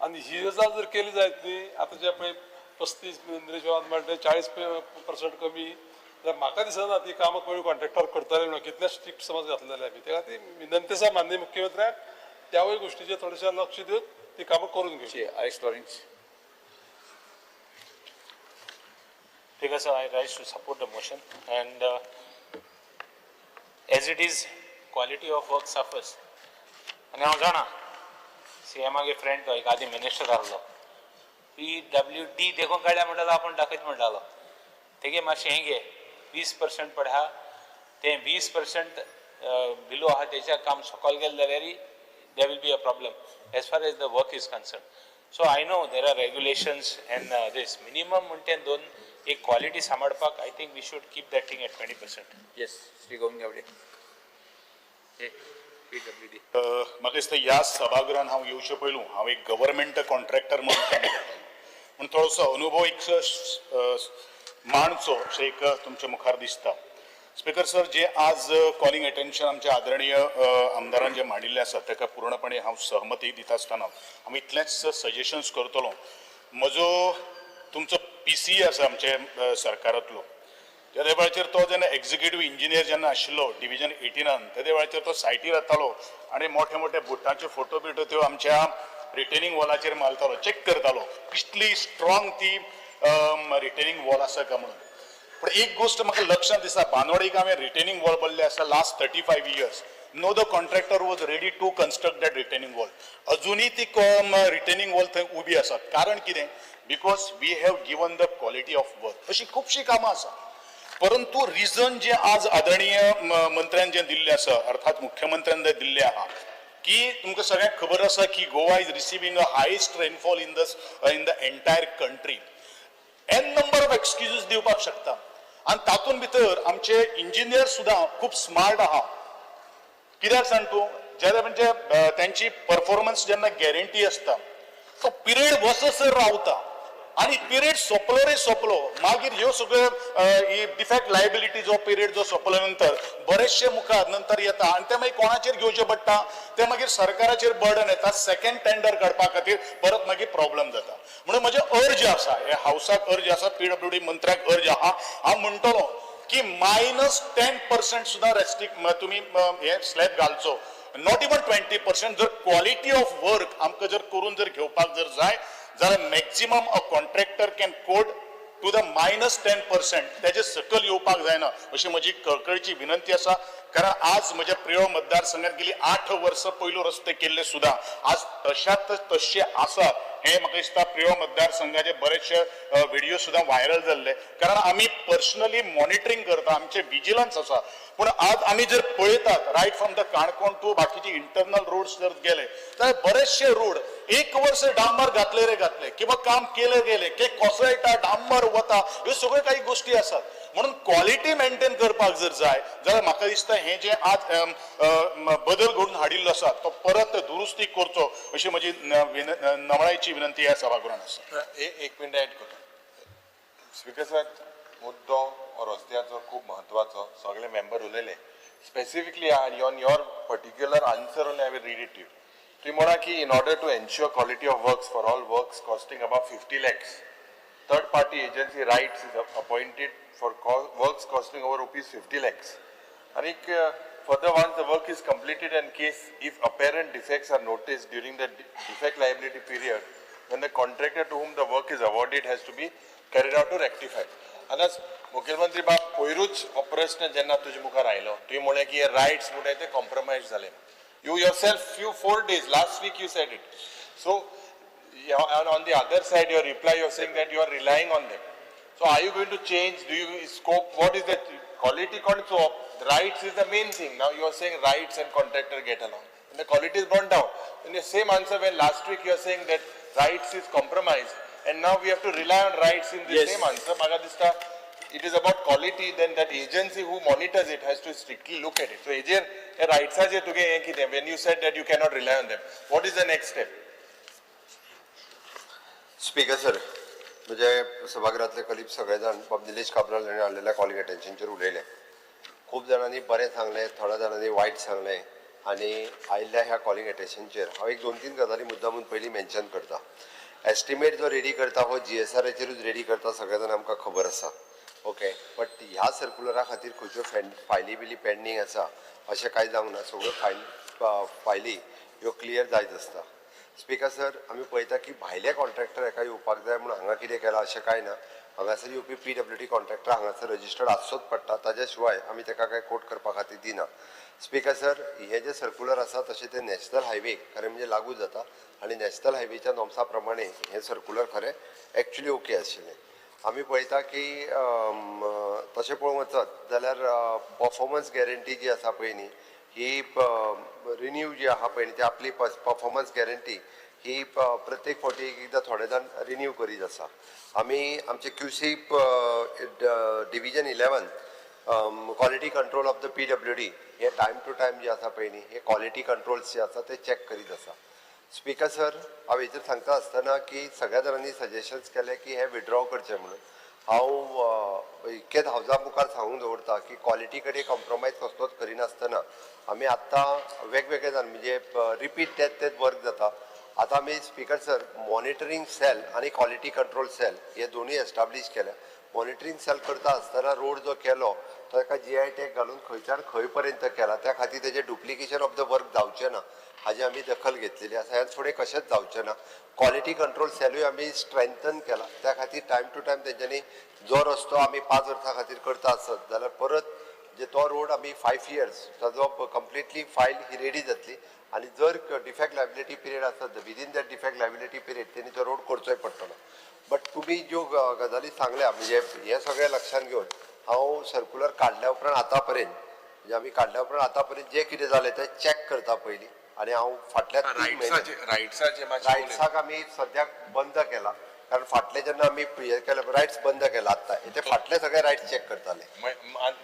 आनी ही गजाल जर केली जायत न्ही, आतां जे पळय 35 निलेश बाबान म्हणलें 40% कमी, जाल्यार म्हाका दिसना ती कामां कोणी कॉन्ट्रॅक्टर करतले म्हणून, कितले स्ट्रिक्ट समज घातलेले आमी. त्या खातीर विनंती आसा माननीय मुख्यमंत्र्याक त्यावूय गोश्टीचेर थोडेशें लक्ष दिवन ती कामां करून घेवची. Alex Lawrence. Speaker sir, I rise to support the motion, and as it is, quality of work suffers. आनी हांव जाणा सीएमागे फ्रेंड तो एक आदी मिनिस्टर आहलो, PWD देखून काडल्या म्हणटालो आपूण दाखयत म्हणटालो, तेगे मातशें हें घे 20% पळय आहा तें 20% बिलो आहा तेच्या काम सकयल गेलें जाल्यार there will be a problem as far as the work is concerned. So I know there are regulations and this minimum म्हणटे दोन एक क्वालिटी सांबाळपाक I think we should keep that thing at 20%. Yes, Shri Govind Gawade. PWD. म्हाका दिसता ह्या सभागृहान हांव येवचे पयलू हांव एक गव्हर्मेंट कॉन्ट्रॅक्टर म्हणून काम करतालो, पूण थोडोसो अनुभव एक मांडचो अशें एक तुमच्या मुखार दिसता. स्पीकर सर, जे आज कॉलिंग अटेन्शन आमच्या आदरणीय आमदारान जे मांडिल्लें आसा ताका पूर्णपणे हांव सहमती दिता आसतना हांव इतलेंच सजेशन्स करतलो. म्हजो तुमचो PCE आसा आमचे सरकारांतलो, त्या वेळाचेर तो जेन्ना एक्झिक्युटीव इंजिनियर जेन्ना आशिल्लो डिविजन 18 त्या वेळाचेर तो सायटीर येतालो आनी मोठे मोठे बुटांचे फोटो बिटो त्यो आमच्या रिटेनिंग वॉलाचेर मारतालो, चॅक करतालो कितली स्ट्रॉंग ती रिटेनिंग वॉल आसा काय म्हणून. पूण एक गोश्ट म्हाका लक्षांत दिसता, बांदोडेक हांवें रिटेनिंग वॉल बसले आसा last 35 years, no the contractor was ready to construct that retaining wall. अजुनूय ती रिटेनिंग वॉल थंय उबी आसा. कारण कितें? Because we have given the quality of work. अशी खुबशीं कामां आसा, परंतु रिजन जे आज आदरणीय मंत्र्यान जे दिल्लें आसा, अर्थात मुख्यमंत्र्यान जे दिल्लें आहा की तुमकां सगळ्यांक खबर आसा की Goa is receiving a highest rainfall in the entire country. N number of excuses दिवपाक शकता आनी तातूंत भितर आमचे इंजिनियर सुद्दां खूब स्मार्ट आहा. कित्याक सांग तूं, जेन्ना म्हणजे तेंची परफॉर्मन्स जेन्ना गॅरंटी आसता तो पिरियड वचसर रावता आनी पिरियड सोंपलो रे सोंपलो, मागीर ह्यो सगळ्यो ही डिफेक्ट लायबिलिटी जो पिरियड जो सोंपले नंतर बरेचशे मुखार नंतर येता आनी ते मागीर कोणाचेर घेवचें पडटा, ते मागीर सरकाराचेर बर्डन येता. सेकंड टेंडर काडपा खातीर परत मागीर प्रॉब्लम जाता. म्हणून म्हजें अर्ज आसा, हे हावसाक अर्ज आसा, PWD मंत्र्याक अर्ज आहा, हांव म्हणटलो की -10% सुद्दां रेस्ट्रिक्ट तुमी हे स्लॅब घालचो, not even 20%. जर क्वॉलिटी ऑफ वर्क आमकां जर करून जर घेवपाक जर जाय जाल्यार maximum a contractor can quote to the -10%, तेजे सकयल येवपाक जायना अशी म्हजी कळकळीची विनंती आसा. कारण आज म्हज्या प्रियोळ मतदारसंघात गेली 8 वर्सां पयलू रस्ते केल्ले सुद्दां आज तशात तशे आसा. हे म्हाका दिसता प्रियोळ मतदारसंघाचे बरेचशे व्हिडिओ सुद्दां व्हायरल जाल्ले, कारण आमी पर्सनली मॉनिटरींग करता, आमचे विजिलन्स आसा. पूण आज आमी जर पळयतात right from the Canacona to बाकीचे इंटरनल रोड्स जर गेले जाल्यार बरेचशे रोड एक वर्स डांबर घातले रे घातले किंवा काम केले गेले की कोसळटा, डांबर वता, ह्यो सगळ्यो काही गोष्टी आसात. म्हणून क्वॉलिटी मेंटेन करपाक जर जाय जाल्यार म्हाका दिसता हें जें आज बदल घडून हाडिल्लो आसा तो परत दुरुस्ती करचो अशी म्हजी नमळायेची विनंती ह्या सभागृहान आसा. एक मिनट ऍड करता. स्पीकर सर, मुद्दो रस्त्याचो खूब म्हत्वाचो, सगळे मेंबर उलयले. Specifically on your particular answer only I will read it to you. तुम्ही म्हणा की in order to ensure quality of works for all works costing above 50 lakhs, third party agency RITES is appointed for works costing over rupees 50 lakhs. आनीक further, once the work is completed and case if apparent defects are noticed during the defect liability period, then the contractor to whom the work is awarded has to be carried out to rectify. आतां मुखेलमंत्री बाब, पयरूच हो प्रस्न जेन्ना तुजे मुखार आयलो, तुवें म्हणलें की हे रायट्स म्हणटाय ते कॉम्प्रोमायज जाले. You yourself few 4 days last week you said it. So on the other side your reply you are saying that you are relying on them. So are you going to change? Do you scope? What is the quality control? RITES is the main thing. Now you are saying RITES and contractor get along, and the quality is brought down. In the same answer when last week you are saying that RITES is compromised, and now we have to rely on RITES in the Yes. same answer. Maka dista, it is about quality, then that agency who monitors it has to strictly look at it. So हेजेर हे रायट्साचेर तुगे हें कितें, when you said that you cannot rely on them, what is the next step? Speaker sir, म्हणजे सभागृहातले कलीब सगळे जाण बाब निलेश काब्राल हांणी हाडलेल्या कॉलिंग अटेन्शनचेर उलयले. खूब जाणांनी बरें सांगलें, थोड्या जाणांनी वायट सांगलें आनी आयिल्ल्या ह्या कॉलिंग अटेन्शनचेर हांव एक 2-3 गजाली मुद्दामून पयलीं मेन्शन करता. एस्टिमेट जो रेडी करता हो GSRाचेरूच रेडी करता, सगळे जाण आमकां खबर आसा. ओके, बट ह्या सर्कुलरा खातीर खंयच्यो फायली बिली पेंडींग आसा अशें कांय जावंक ना. सगळ्यो फायली ह्यो क्लियर जायत आसता. स्पीकर सर, आमी पळयता की भायले कॉन्ट्रॅक्टर हेका येवपाक जाय म्हणून हांगा कितें केलां अशें कांय ना. हांगासर येवपी PWD contractor हांगासर रजिस्टर्ड आसचोच पडटा, ताज्या शिवाय आमी ताका कांय कोट करपा खातीर दिना. स्पीकर सर, हें जें सर्कुलर आसा तशें तें नॅशनल हायवे खरें म्हणजे लागू जाता आनी नॅशनल हायवेच्या नॉर्म्सा प्रमाणे हें सर्कुलर खरें एक्चुली ओके आशिल्लें. आमी पळयता की तशें पळोवंक वचत जाल्यार पर्फॉर्मन्स गॅरंटी जी आसा पळय न्ही, ही रिन्यू जी आहा पळय न्ही, ती आपली पर्फॉर्मन्स गॅरंटी ही प्रत्येक फावटी एक एकदां थोडे जाण रिन्यू करीत आसा. आमी आमचे QC division 11 quality control of the PWD hey time to time जे आसा पळय न्ही, हे क्वॉलिटी कंट्रोल्स जे आसा ते चॅक करीत आसा. स्पीकर सर, हांव हेचेर सांगता आसतना की सगळ्या जाणांनी सजेशन्स केले की हे विड्रॉ करचें म्हणून. हांव इतकेंच हावजा मुखार सांगून दवरता की क्वॉलिटी कडेन कॉम्प्रोमायज कसलोच करिनासतना आमी आत्तां वेगवेगळे जाण म्हणजे रिपीट तेच तेच वर्क जाता. आतां आमी स्पीकर सर मॉनिटरींग सेल आनी क्वॉलिटी कंट्रोल सेल हे दोनूय एस्टाब्लीश केल्या. मॉनिटरींग सेल करता आसतना रोड जो केलो तो एका GI tag घालून खंयच्यान खंय पर्यंत केला, त्या खातीर तेजें डुप्लिकेशन ऑफ the work जावचें ना हाजी आमी दखल घेतलेली आसा. ह्यान फुडें कशेंच जावचें ना. क्वॉलिटी कंट्रोल सेलूय आमी स्ट्रेंथन केला, त्या खातीर टायम टू टायम तेंच्यांनी जो रस्तो आमी 5 वर्सां खातीर करता आसत जाल्यार परत जे तो रोड आमी 5 इयर्स ताजो कंप्लिटली फायल ही रेडी जातली आनी जर डिफेक्ट लायबिलिटी पिरियड आसत within that defect liability period तेणी तो रोड करचोय पडटलो. बट तुमी ज्यो गजाली सांगल्या म्हणजे हें सगळें लक्षांत घेवन हांव सर्कुलर काडल्या उपरांत आतां पर्यंत म्हणजे आमी काडल्या उपरांत आतां पर्यंत जें कितें जालें तें चॅक करता पयलीं आनी हांव फाटल्या 3 म्हयने रायट्साक आमी सद्याक बंद केला, कारण फाटले जेन्ना आमी हें केलें रायट्स बंद केला आत्तां, ते फाटले सगळे रायट्स चॅक करताले.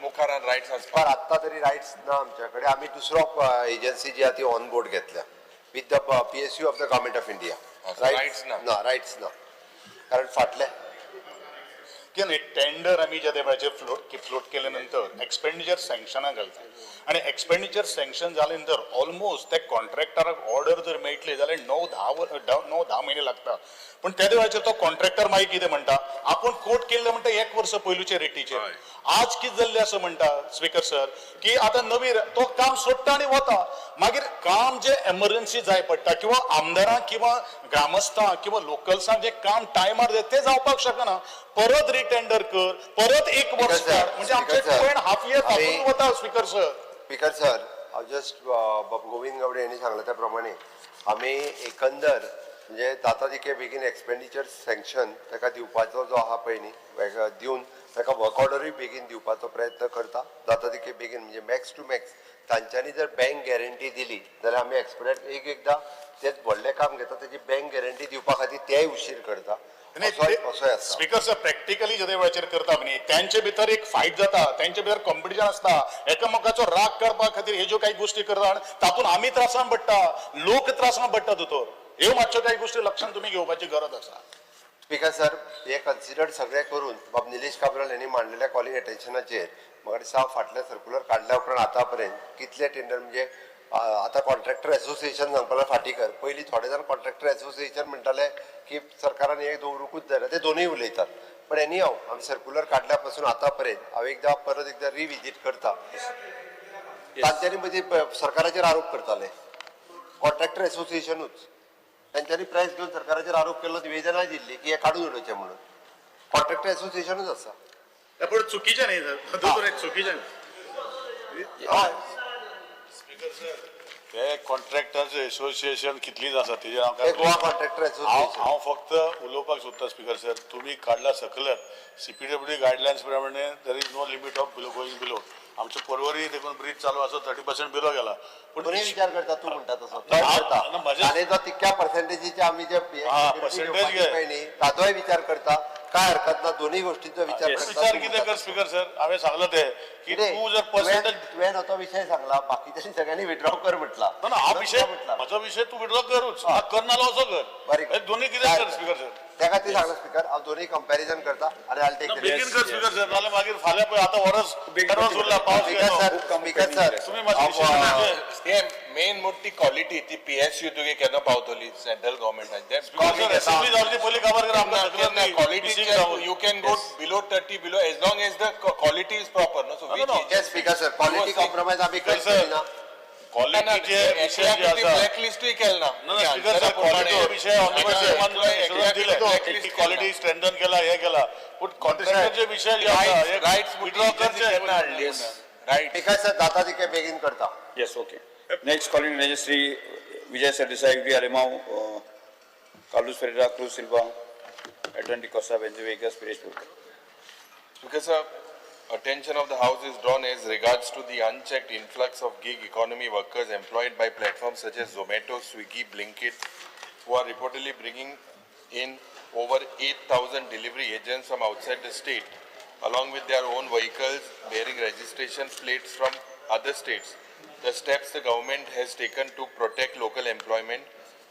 मुखार रायट्स पर आत्तां तरी रायट्स ना आमच्या कडेन. आमी दुसरो एजन्सी जी आहा ती ऑन बोर्ड घेतल्या with the PSU of the government of India. RITES ना, ना रायट्स ना, कारण फाटले की न्ही टेंडर आमी ज्या वेळाचेर फ्लोट केले नंतर एक्सपेंडिचर सँक्शनाक घालता आनी एक्सपेंडिचर सँक्शन जाले नंतर ऑलमोस्ट त्या कॉन्ट्रॅक्टराक ऑर्डर जर मेळटली जाल्यार 9-10 म्हयने लागता. पूण त्या वेळाचेर तो कॉन्ट्रॅक्टर मागीर कितें म्हणटा, आपूण कोट केल्ले म्हणटा 1 वर्स पयलूचे रेटीचेर. आज कितें जाल्लें आसा म्हणटा स्पीकर सर की आतां नवी तो काम सोडटा आनी वता. मागीर काम जे एमर्जन्सी जाय पडटा किंवा आमदारांक किंवा ग्रामस्थांक किंवा लोकल्सांक जे काम टायमार जाय तें जावपाक शकना. परत रिटेंडर कर, परत 1 वर्स काड, म्हणजे आमचे 2.5 इयर तातूंत वता. स्पीकर सर, स्पीकर सर, हांव जस्ट बाब गोविंद गावडे यांनी सांगलें त्या प्रमाणे आमी एकंदर म्हणजे जाता तितके बेगीन एक्सपेंडिचर सँक्शन ताका दिवपाचो जो आहा पळय न्ही दिवन ताका वर्क ऑर्डरूय बेगीन दिवपाचो प्रयत्न करता. जाता तितके बेगीन म्हणजे मॅक्स टू मॅक्स तांच्यांनी जर बँक गॅरंटी दिली जाल्यार आमी एक्सपिडायट एक एकदां तेच व्हडलें काम घेता तेजी बँक गॅरंटी दिवपा खातीर तेय उशीर करता. असोय आसता. स्पीकर सर, प्रॅक्टिकली जे वेळाचेर करता न्ही, त्यांचे भितर एक फायट जाता, त्यांचे भितर कॉम्पिटिशन आसता, एकामेकाचो राग करपा खातीर हे ज्यो काही गोष्टी करता आनी तातूंत आमी त्रासान पडटा, लोक त्रासान पडटा दोतोर. ह्यो मातश्यो काही गोष्टी लक्षात तुमी घेवपाची गरज आसा. स्पीकर सर, हे कन्सिडर सगळें करून बाब निलेश काब्राल यांनी मांडलेल्या कॉलिंग अटेन्शनाचेर म्हाका दिसता फाटलें सर्कुलर काडल्या उपरांत आतां पर्यंत कितले टेंडर म्हणजे आतां कॉन्ट्रॅक्टर एसोसिएशन सांगपाक फाटीं कर, पयलीं थोडे जाण कॉन्ट्रॅक्टर एसोसिएशन म्हणटाले की सरकारान हे दवरुंकूच जायना, ते दोनूय उलयतात. पण एनी हाव आमी सर्कुलर काडल्या पासून आतां पर्यंत हांव एकदां परत एकदां रिविजीट करता. तांच्यांनी मदीं सरकाराचेर आरोप करताले कॉन्ट्रॅक्टर एसोसिएशनूच, तांच्यांनी प्रेस घेवन सरकाराचेर आरोप केल्लो, निवेदनाय दिल्ली की हे काडून उडोवचें म्हणून. कॉन्ट्रॅक्टर एसोसिएशनूच आसा. पूण चुकीचें न्ही दोतोर, चुकीचें. हय. ते कॉन्ट्रॅक्टर्स एसोसिएशन कितलींच आसा तेजेर हांव ते गोवा कॉन्ट्रॅक्टर एसोसिएशन. हांव फक्त उलोवपाक सोदता स्पीकर सर, तुमी काडला सकलर सीपीडब्ल्यू गायडलायन्स प्रमाणे there is no limit of below going below. आमचे पर्वरी देखून ब्रीज चालू आसा, 30% बिलो गेला. पूण विचार करता तूं म्हणटा तसो आनी जो तितक्या पर्सेंटेजीचे आमी जे पर्सेंटेज ताचोय विचार करता, काय हरकत ना, दोन्ही गोष्टींचो विचार करता. विचार कितें कर स्पीकर सर, हांवें सांगला तें की तूं जर पर्सेंटेज तुवें हो विशय सांगला, बाकीच्यांनी सगळ्यांनी विड्रॉ कर म्हटला. ना हा विशय म्हजो विशय तूं विड्रॉ करूच करना जाल्यार असो कर, दोन्ही कितें कर स्पीकर सर. त्या खातीर सांगला स्पीकर, हांव दोन्ही कंपॅरिजन करता आनी आयल टेक बेगीन कर स्पीकर सर, नाल्यार मागीर फाल्यां पळय आतां वरस वरस उरला पावस. स्पीकर सर, तुमी मातशें मेन मोठी क्वालिटी ती पीएसयू तुगे केन्ना पावतली सेंट्रल गव्हर्मेंटान. असेंब्ली जावची पयलीं काबार कर आमकां. Quality you can go below 30 below as long as the quality is proper. No, so yes speaker sir, quality compromise आमी कांयच करिना. क्वालिटीचे विशय जे आसा ब्लॅक लिस्टूय केल ना. स्पीकर सर, क्वालिटीचे विशय क्वालिटी स्ट्रेंथन केला, हे केला, पूण कॉन्ट्रॅक्टरचे विशय जे आसा हे रायट्स विड्रॉ करचे. रायट स्पीकर सर, जाता तितके बेगीन करता. Yes, okay. Next calling Shri Vijay Sardesai, V Alemao, Carlos Ferreira, Cruz Silva, Edwin D'Costa, Venzy Viegas, Viresh Purkar. Speaker sir, attention of the House is drawn as regards to the unchecked influx of gig economy workers employed by platforms such as Zomato, Swiggy, Blinkit, who are reportedly bringing in over 8,000 delivery agents from outside the state, along with their own vehicles bearing registration plates from other states. The steps the government has taken to protect local employment,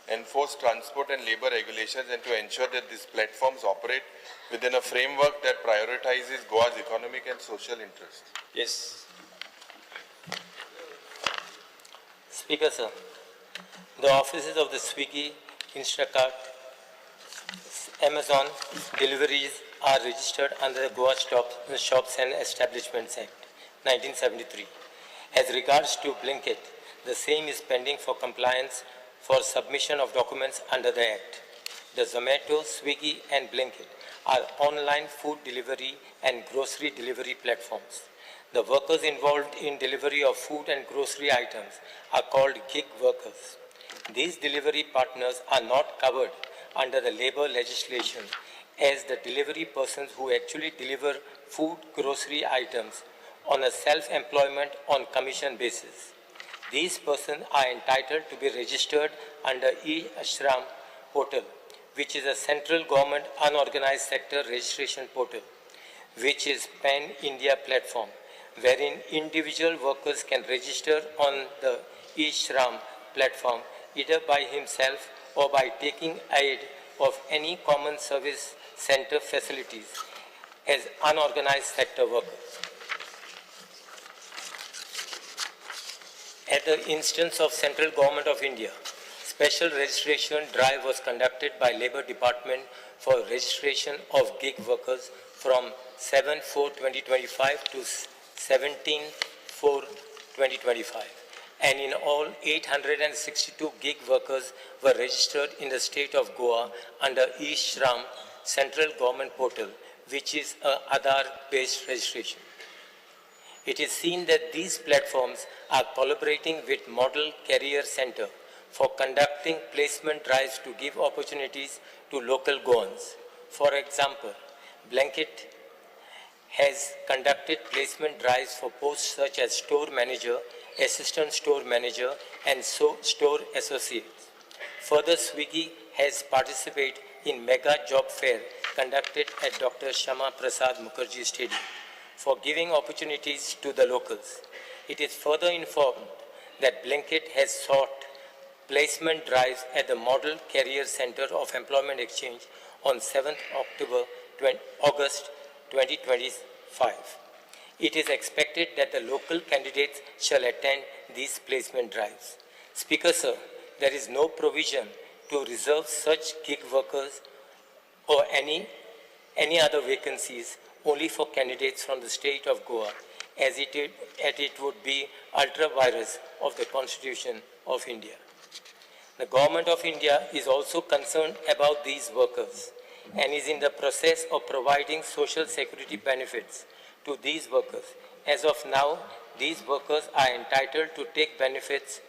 enforce transport and labor regulations, and to ensure that these platforms operate within a framework that prioritizes Goa's economic and social interests. Yes. Speaker sir, the offices of the Swiggy, Instacart, Amazon deliveries are registered under the Goa Shops and Establishments Act, 1973. As regards to Blinkit, the same is pending for compliance for submission of documents under the Act. The Zomato, Swiggy and Blinkit are online food delivery and grocery delivery platforms. The workers involved in delivery of food and grocery items are called gig workers. These delivery partners are not covered under the labor legislation as the delivery persons who actually deliver food grocery items on a self-employment on commission basis. These persons are entitled to be registered under e-Ashram portal, which is a central government unorganized sector registration portal, which is pan-India platform, wherein individual workers can register on the e-Shram platform either by himself or by taking aid of any common service center facilities as unorganized sector workers. At the instance of Central Government of India, special registration drive was conducted by Labour Department for registration of gig workers from 7/4/2025 to 17/4/2025. And in all, 862 gig workers were registered in the state of Goa under e-Shram Central Government Portal, which is a Aadhaar-based registration. It is seen that these platforms are collaborating with Model Career Center for conducting placement drives to give opportunities to local Goans. For example, Blinkit has conducted placement drives for posts such as store manager assistant store manager and store associates. Further, Swiggy has participated in mega job fair conducted at Dr. Syama Prasad Mookerjee Stadium for giving opportunities to the locals. It is further informed that Blinkit has sought placement drives at the Model Career Center of Employment Exchange on 7th August 2025. It is expected that the local candidates shall attend these placement drives. Speaker, sir, there is no provision to reserve such gig workers or any other vacancies only for candidates from the state of Goa, as it would be ultra vires of the Constitution of India. The Government of India is also concerned about these workers and is in the process of providing social security benefits to these workers. As of now, these workers are entitled to take benefits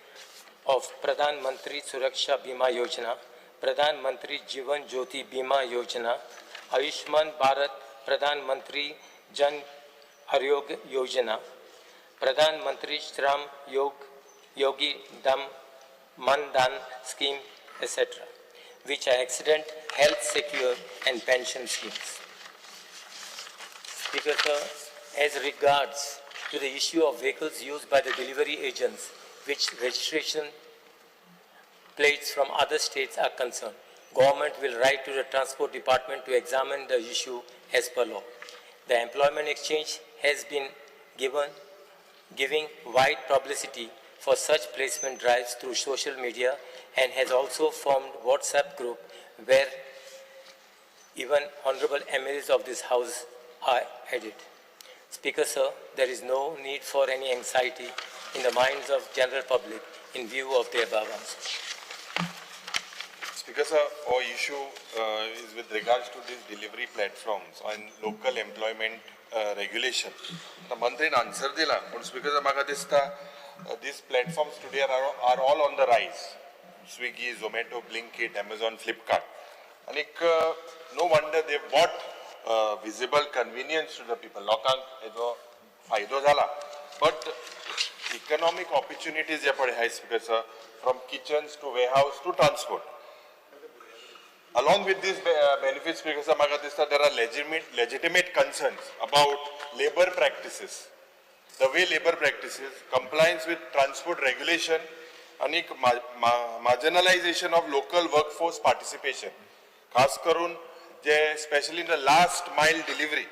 of Pradhan Mantri Suraksha Bima Yojana, Pradhan Mantri Jeevan Jyoti Bima Yojana, Ayushman Bharat Pradhan Mantri Jan Arogya Yojana, Pradhan Mantri Shram Yogi Dam Mandan Scheme, etc., which are accident, health secure and pension schemes. Speaker, sir, as regards to the issue of vehicles used by the delivery agents, which registration plates from other states are concerned, government will write to the Transport Department to examine the issue as per law. The Employment Exchange has been giving wide publicity for such placement drives through social media and has also formed WhatsApp group where even honorable MLAs of this house are added. Speaker, sir, there is no need for any anxiety in the minds of general public in view of the above answer. Speaker, sir, our issue is with regards to these delivery platforms and local employment regulation. The Mantrin answer dila, but Speaker, sir, maka dista, these platforms today are all on the rise. Swiggy, Zomato, Blinkit, Amazon, Flipkart. And no wonder they bought visible convenience to the people. Lokank ejo faydo zala. But economic opportunities je pade hai, Speaker, sir, from kitchens to warehouse to transport. Along with these benefits, Speaker, sir, maka dista, there are legitimate concerns about labor practices. The way labor practices, compliance with transport regulation, and marginalization of local workforce participation. Khas karun, especially in the last mile delivery.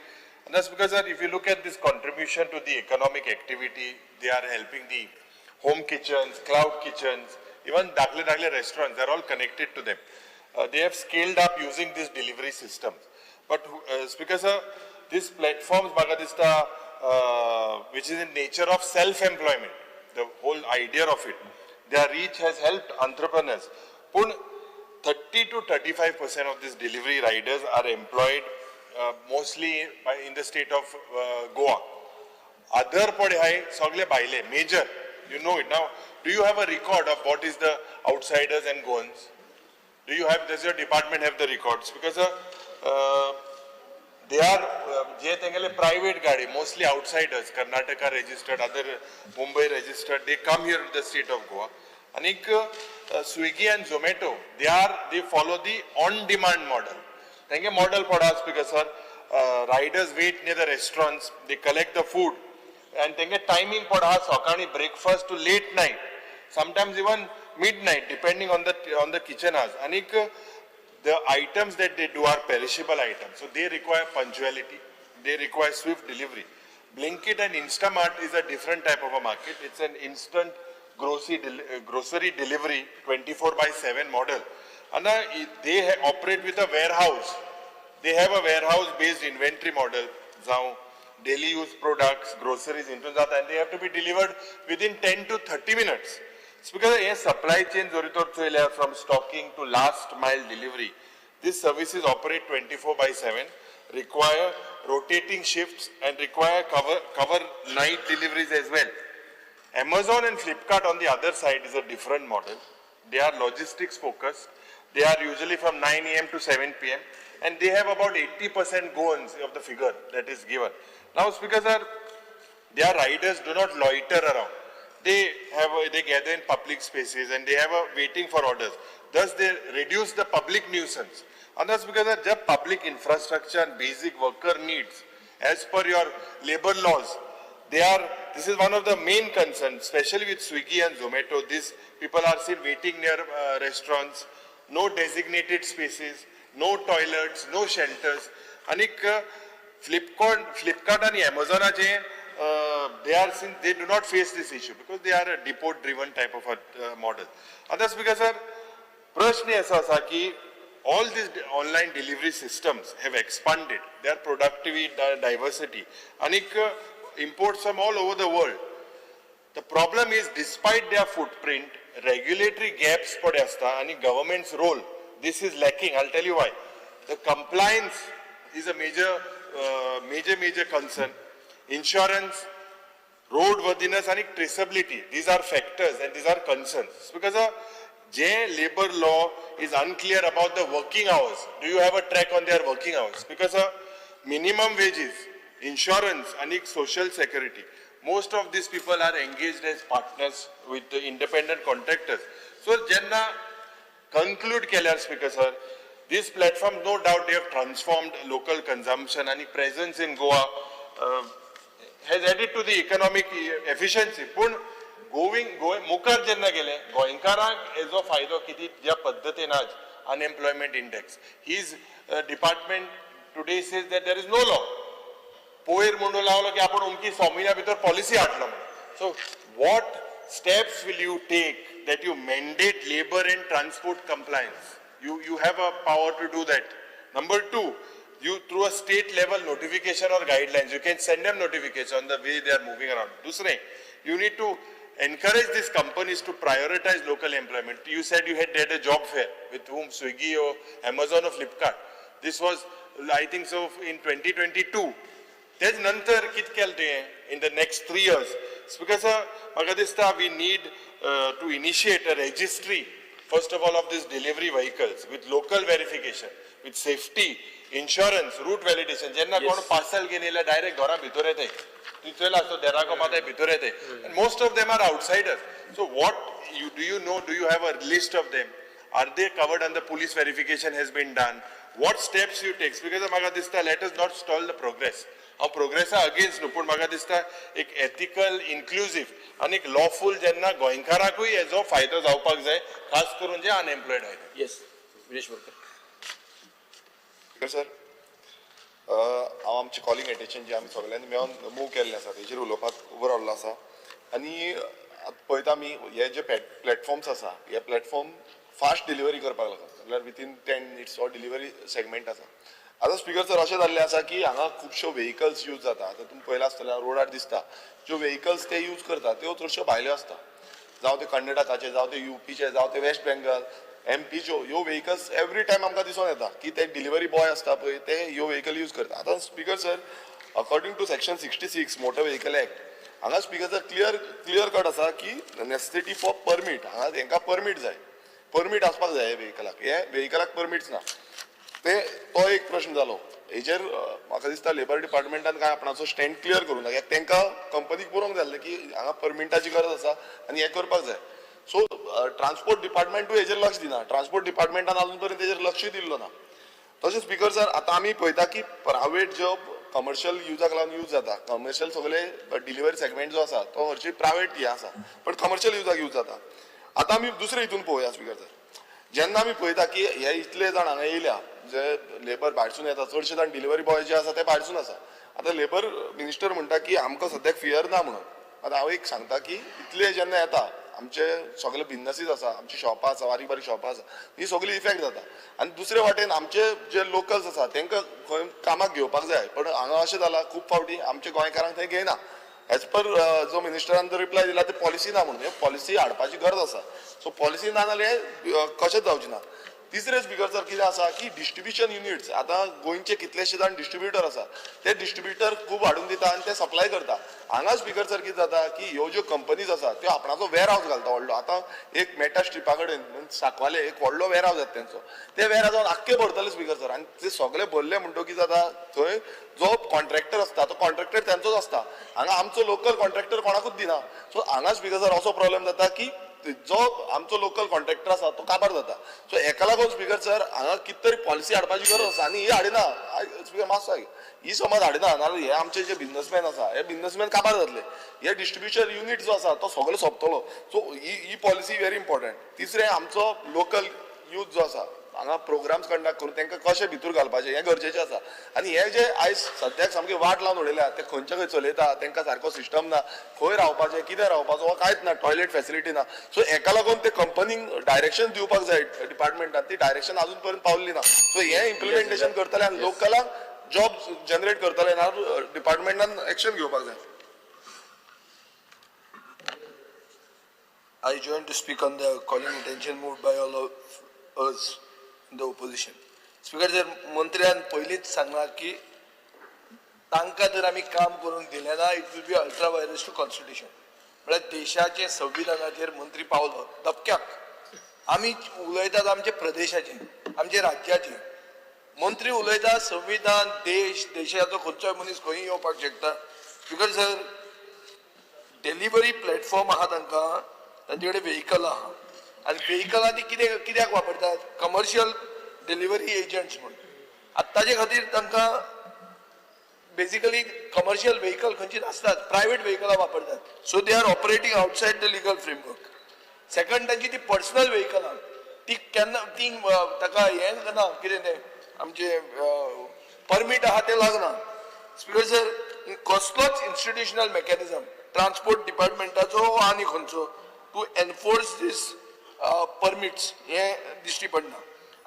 And that's because, sir, if you look at this contribution to the economic activity, they are helping the home kitchens, cloud kitchens, even dakle restaurants, they're all connected to them. They have scaled up using these delivery systems. But Speaker, sir, these platforms, Magadista, which is in nature of self-employment, the whole idea of it, their reach has helped entrepreneurs. Pun 30 to 35% of these delivery riders are employed mostly in the state of Goa. Other pade hai sagle baile, major, you know it. Now, do you have a record of what is the outsiders and Goans? Do you have, does your department have the records? Because they are, je tengele private gaadi, mostly outsiders, Karnataka registered, other Mumbai registered, they come here to the state of Goa. Anik Swiggy and Zomato, they follow the on-demand model. Tenge model padas because sir, riders wait near the restaurants, they collect the food, and tenge timing padas sakani breakfast to late night, sometimes even midnight, depending on the kitchen hours. Anik the items that they do are perishable items, so they require punctuality, they require swift delivery. Blinkit and Instamart is a different type of a market. It's an instant grocery delivery 24/7 model. And they operate with a warehouse. They have a warehouse-based inventory model. Now, daily use products, groceries, into that, and they have to be delivered within 10 to 30 minutes. It's because a supply chain from stocking to last mile delivery. These services operate 24/7, require rotating shifts and require cover night deliveries as well. Amazon and Flipkart on the other side is a different model. They are logistics focused. They are usually from 9 a.m. to 7 p.m. and they have about 80% Goans of the figure that is given. Now, because their riders do not loiter around. they gather in public spaces and they have a waiting for orders. Thus they reduce the public nuisance. And that's because of the public infrastructure and basic worker needs, as per your labor laws, they are, this is one of the main concerns, especially with Swiggy and Zomato. These people are seen waiting near restaurants, no designated spaces, no toilets, no shelters. Anik Flipkart and Amazon, they are seen, they do not face this issue because they are a depot driven type of a model. And that's because sir, प्रश्न असा आसा की all these online delivery systems have expanded their productivity, diversity, and imports from all over the world. The problem is, despite their footprint, regulatory gaps पडे आसता आनी government's role, this is lacking. I'll tell you why. The compliance is a major concern. Insurance, roadworthiness and traceability, these are factors and these are concerns. Because J labor law is unclear about the working hours. Do you have a track on their working hours? Because minimum wages, insurance and social security, most of these people are engaged as partners with the independent contractors. So jenna conclude केल्यार speaker sir, this platform, no doubt they have transformed local consumption and presence in Goa has added to the economic efficiency. Pun going मुखार जेन्ना गेले गोंयकारांक हेजो फायदो कितें ज्या पद्दतीन आज unemployment index, his department today says that there is no law. पोयर म्हणून लावलो की आपण अमकी 6 म्हयन्या भितर पॉलिसी हाडलो म्हणून. So what steps will you take that you mandate labour and transport compliance? You have a power to do that. Number 2, you through a state level notification or guidelines, you can send them notification on the way they are moving around. दुसरें, you need to encourage these companies to prioritize local employment. You said you had did a job fair with whom? Swiggy or Amazon or Flipkart. This was, I think so, in 2022. तेज नंतर कित केलें तुवें in the next 3 years? It's because म्हाका दिसता we need to initiate a registry, first of all, of these delivery vehicles with local verification, with safety, insurance, route validation. जेन्ना कोण पार्सल घेवन येयल्यार डायरेक्ट घरा भितर येताय, तितले आसतो देराको माताय भितर येताय, and most of them are outsiders. So what you do, you know, do you have a list of them? Are they covered under police verification has been done? What steps you take? Because म्हाका दिसता let us not stall the progress. हांव प्रोग्रेसा अगेन्स्ट न्हू, पूण म्हाका दिसता एक एथिकल, इन्क्लुजीव आनी एक लॉफूल जेन्ना गोंयकाराकूय हेजो फायदो जावपाक जाय, खास करून जे अनएम्प्लॉयड आहात. येस, विरेश बोरकर. सर, हांव आमचें कॉलिंग एटेन्शन जे आमी सगळ्यांनी मेळोन मूव केल्लें आसा तेजेर उलोवपाक उबो रावल्लो आसा. आनी पळयता आमी हे जे प्लॅटफॉर्म्स आसा, हे प्लॅटफॉर्म फास्ट डिलिव्हरी करपाक लागता, म्हणल्यार विथीन 10 मिनिट्स हो डिलिव्हरी सेगमेंट आसा. आतां स्पीकर सर अशें जाल्लें आसा की हांगा खुबश्यो व्हेकल्स यूज जाता. आतां तुमी पळयलां आसतलें रोडार दिसता ज्यो व्हेकल्स ते यूज करता त्यो चडश्यो भायल्यो आसता, जावं ते कर्नाटकाचे, जावं ते युपीचे, जावं ते वेस्ट बेंगाल, एमपीच्यो. ह्यो व्हेकल्स एवरी टायम आमकां दिसून येता की ते डिलिव्हरी बॉय आसता पळय ते ह्यो व्हेकल यूज करता. आतां speaker sir, according to section 66 motor vehicle act, हांगा स्पीकर सर क्लियर कट आसा की नेसेसिटी फॉर परमीट, हांगा तेंकां परमीट जाय, परमीट आसपाक जाय व्हेकलाक, हे व्हेकलाक परमिट्स ना. ते तो एक प्रश्न जालो. हेजेर म्हाका दिसता लेबर डिपार्टमेंटान कांय आपणाचो स्टँड क्लियर करूंक ना, कित्याक तेंकां कंपनीक बरोवंक जाय आसलें की हांगा परमिटाची गरज आसा आनी हें करपाक जाय. सो ट्रान्सपोर्ट डिपार्टमेंटूय हेजेर लक्ष दिना, ट्रान्सपोर्ट डिपार्टमेंटान आजून पर्यंत तेजेर लक्ष दिल्लो ना. तशें स्पीकर सर, आतां आमी पळयता की प्रायवेट ज्यो कमर्शियल युजाक लागून यूज जाता, कमर्शियल सगळे डिलिव्हरी सेगमेंट जो आसा तो हरशीं प्रायवेट हें आसा, पण कमर्शियल युजाक यूज जाता. आतां आमी दुसरे हितून पळोवया स्पीकर सर, जेन्ना आमी पळयता की हे इतले जाण हांगा येयल्या जे लेबर भायरसून येता, चडशे जाण डिलिव्हरी बॉय जे आसा ते भायरसून आसा. आतां लेबर मिनिस्टर म्हणटा की आमकां सद्याक फियर ना म्हणून. आतां हांव एक सांगता की इतले जेन्ना येता आमचे सगळे बिजनसीस आसा, आमची शॉपां आसा, बारीक बारीक शॉपां आसा, ही सगळी इफेक्ट जाता. आनी दुसरे वाटेन आमचे जे लोकल्स आसा तेंकां खंय कामाक घेवपाक जाय, पण हांगा अशें जालां खूब फावटी आमच्या गोंयकारांक थंय घेयना. एज पर जो मिनिस्टरान जो रिप्लाय दिला ते पॉलिसी ना म्हणून, हे पॉलिसी हाडपाची गरज आसा. सो पॉलिसी ना जाल्यार कशेंच जावची ना. तिसरें स्पीकर सर कितें आसा की डिस्ट्रिब्युशन युनिट्स, आतां गोंयचे कितलेशे जाण डिस्ट्रिब्युटर आसा, ते डिस्ट्रिब्युटर खूब हाडून दिता आनी ते सप्लाय करता. हांगा स्पीकर सर कितें जाता की ह्यो ज्यो कंपनीज आसा त्यो आपणाचो वेर हावस घालता व्हडलो. आतां एक मेटा स्ट्रिपा कडेन सांकवाले एक व्हडलो वेर हावस जाता तेंचो, ते वेर हावसान आख्खे भरतले स्पीकर सर. आनी ते सगळे भरले म्हणटकीर जाता थंय जो कॉन्ट्रॅक्टर आसता तो कॉन्ट्रॅक्टर तेंचोच आसता, हांगा आमचो लोकल कॉन्ट्रॅक्टर कोणाकूच दिना. सो हांगा स्पीकर सर असो प्रॉब्लेम जाता की जो आमचो लोकल कॉन्ट्रॅक्टर आसा तो काबार जाता. सो हेका लागून स्पीकर सर हांगा कितें तरी पॉलिसी हाडपाची गरज आसा आनी ही हाडिना स्पीकर मातसो ही समज हाडिना नाजाल्यार हे आमचे जे बिजनसमॅन आसा हे बिजनसमॅन काबार जातले, हे डिस्ट्रिब्युशन युनीट जो आसा तो सगळो सोंपतलो. सो ही पॉलिसी व्हेरी इम्पॉर्टंट. तिसरें आमचो लोकल यूथ जो आसा हांगा प्रोग्राम्स कंडक्ट करून तांकां कशें भितर घालपाचें हें गरजेचें आसा. आनी हे जे आयज सद्याक सामकें वाट लावन उडयल्या ते खंयच्या खंय चलयता, तांकां सारको सिस्टम ना, खंय रावपाचें कितें रावपाचो हो कांयच ना, टॉयलेट फॅसिलिटी ना. सो हेका लागून ते कंपनीक डायरेक्शन दिवपाक जाय डिपार्टमेंटान, ती डायरेक्शन आजून पर्यंत पावल्ली ना. सो हें इम्प्लिमेंटेशन करतले आनी लोकलांक जॉब जनरेट करतले, डिपार्टमेंटान एक्शन घेवपाक जाय. I join to speak on the calling attention moved by all of us in the opposition. Speaker sir, मंत्र्यान पयलींच सांगलां की तांकां जर आमी काम करूंक दिलें ना it will be ultra vires to constitution. म्हळ्यार देशाचे संविधानाचेर मंत्री पावलो धपक्याक. आमी उलयतात आमचे प्रदेशाचे, आमचे राज्याचे, मंत्री उलयता संविधान, देश, देशाचो खंयचोय मनीस खंय येवपाक शकता. स्पीकर सर, डिलिव्हरी प्लॅटफॉर्म आहा तांकां, तांचे कडेन व्हेकल आहा आनी व्हेकलां ती कितें कित्याक वापरतात, कमर्शियल डिलिव्हरी एजंट्स म्हूण. आतां ताजे खातीर तांकां बेसिकली कमर्शियल व्हेकल खंयची नासतात, प्रायवेट व्हेकलां वापरतात. So they are operating outside the legal framework. Second, तांची ती पर्सनल व्हेकलां ती केन्ना ती ताका हें ना कितें तें आमचें परमीट आहा तें लागना. स्पीकर सर, कसलोच इन्स्टिट्युशनल मॅकॅनिजम ट्रान्सपोर्ट डिपार्टमेंटाचो आनी खंयचो टू एनफोर्स दीस परमिट्स हें दिश्टी पडना.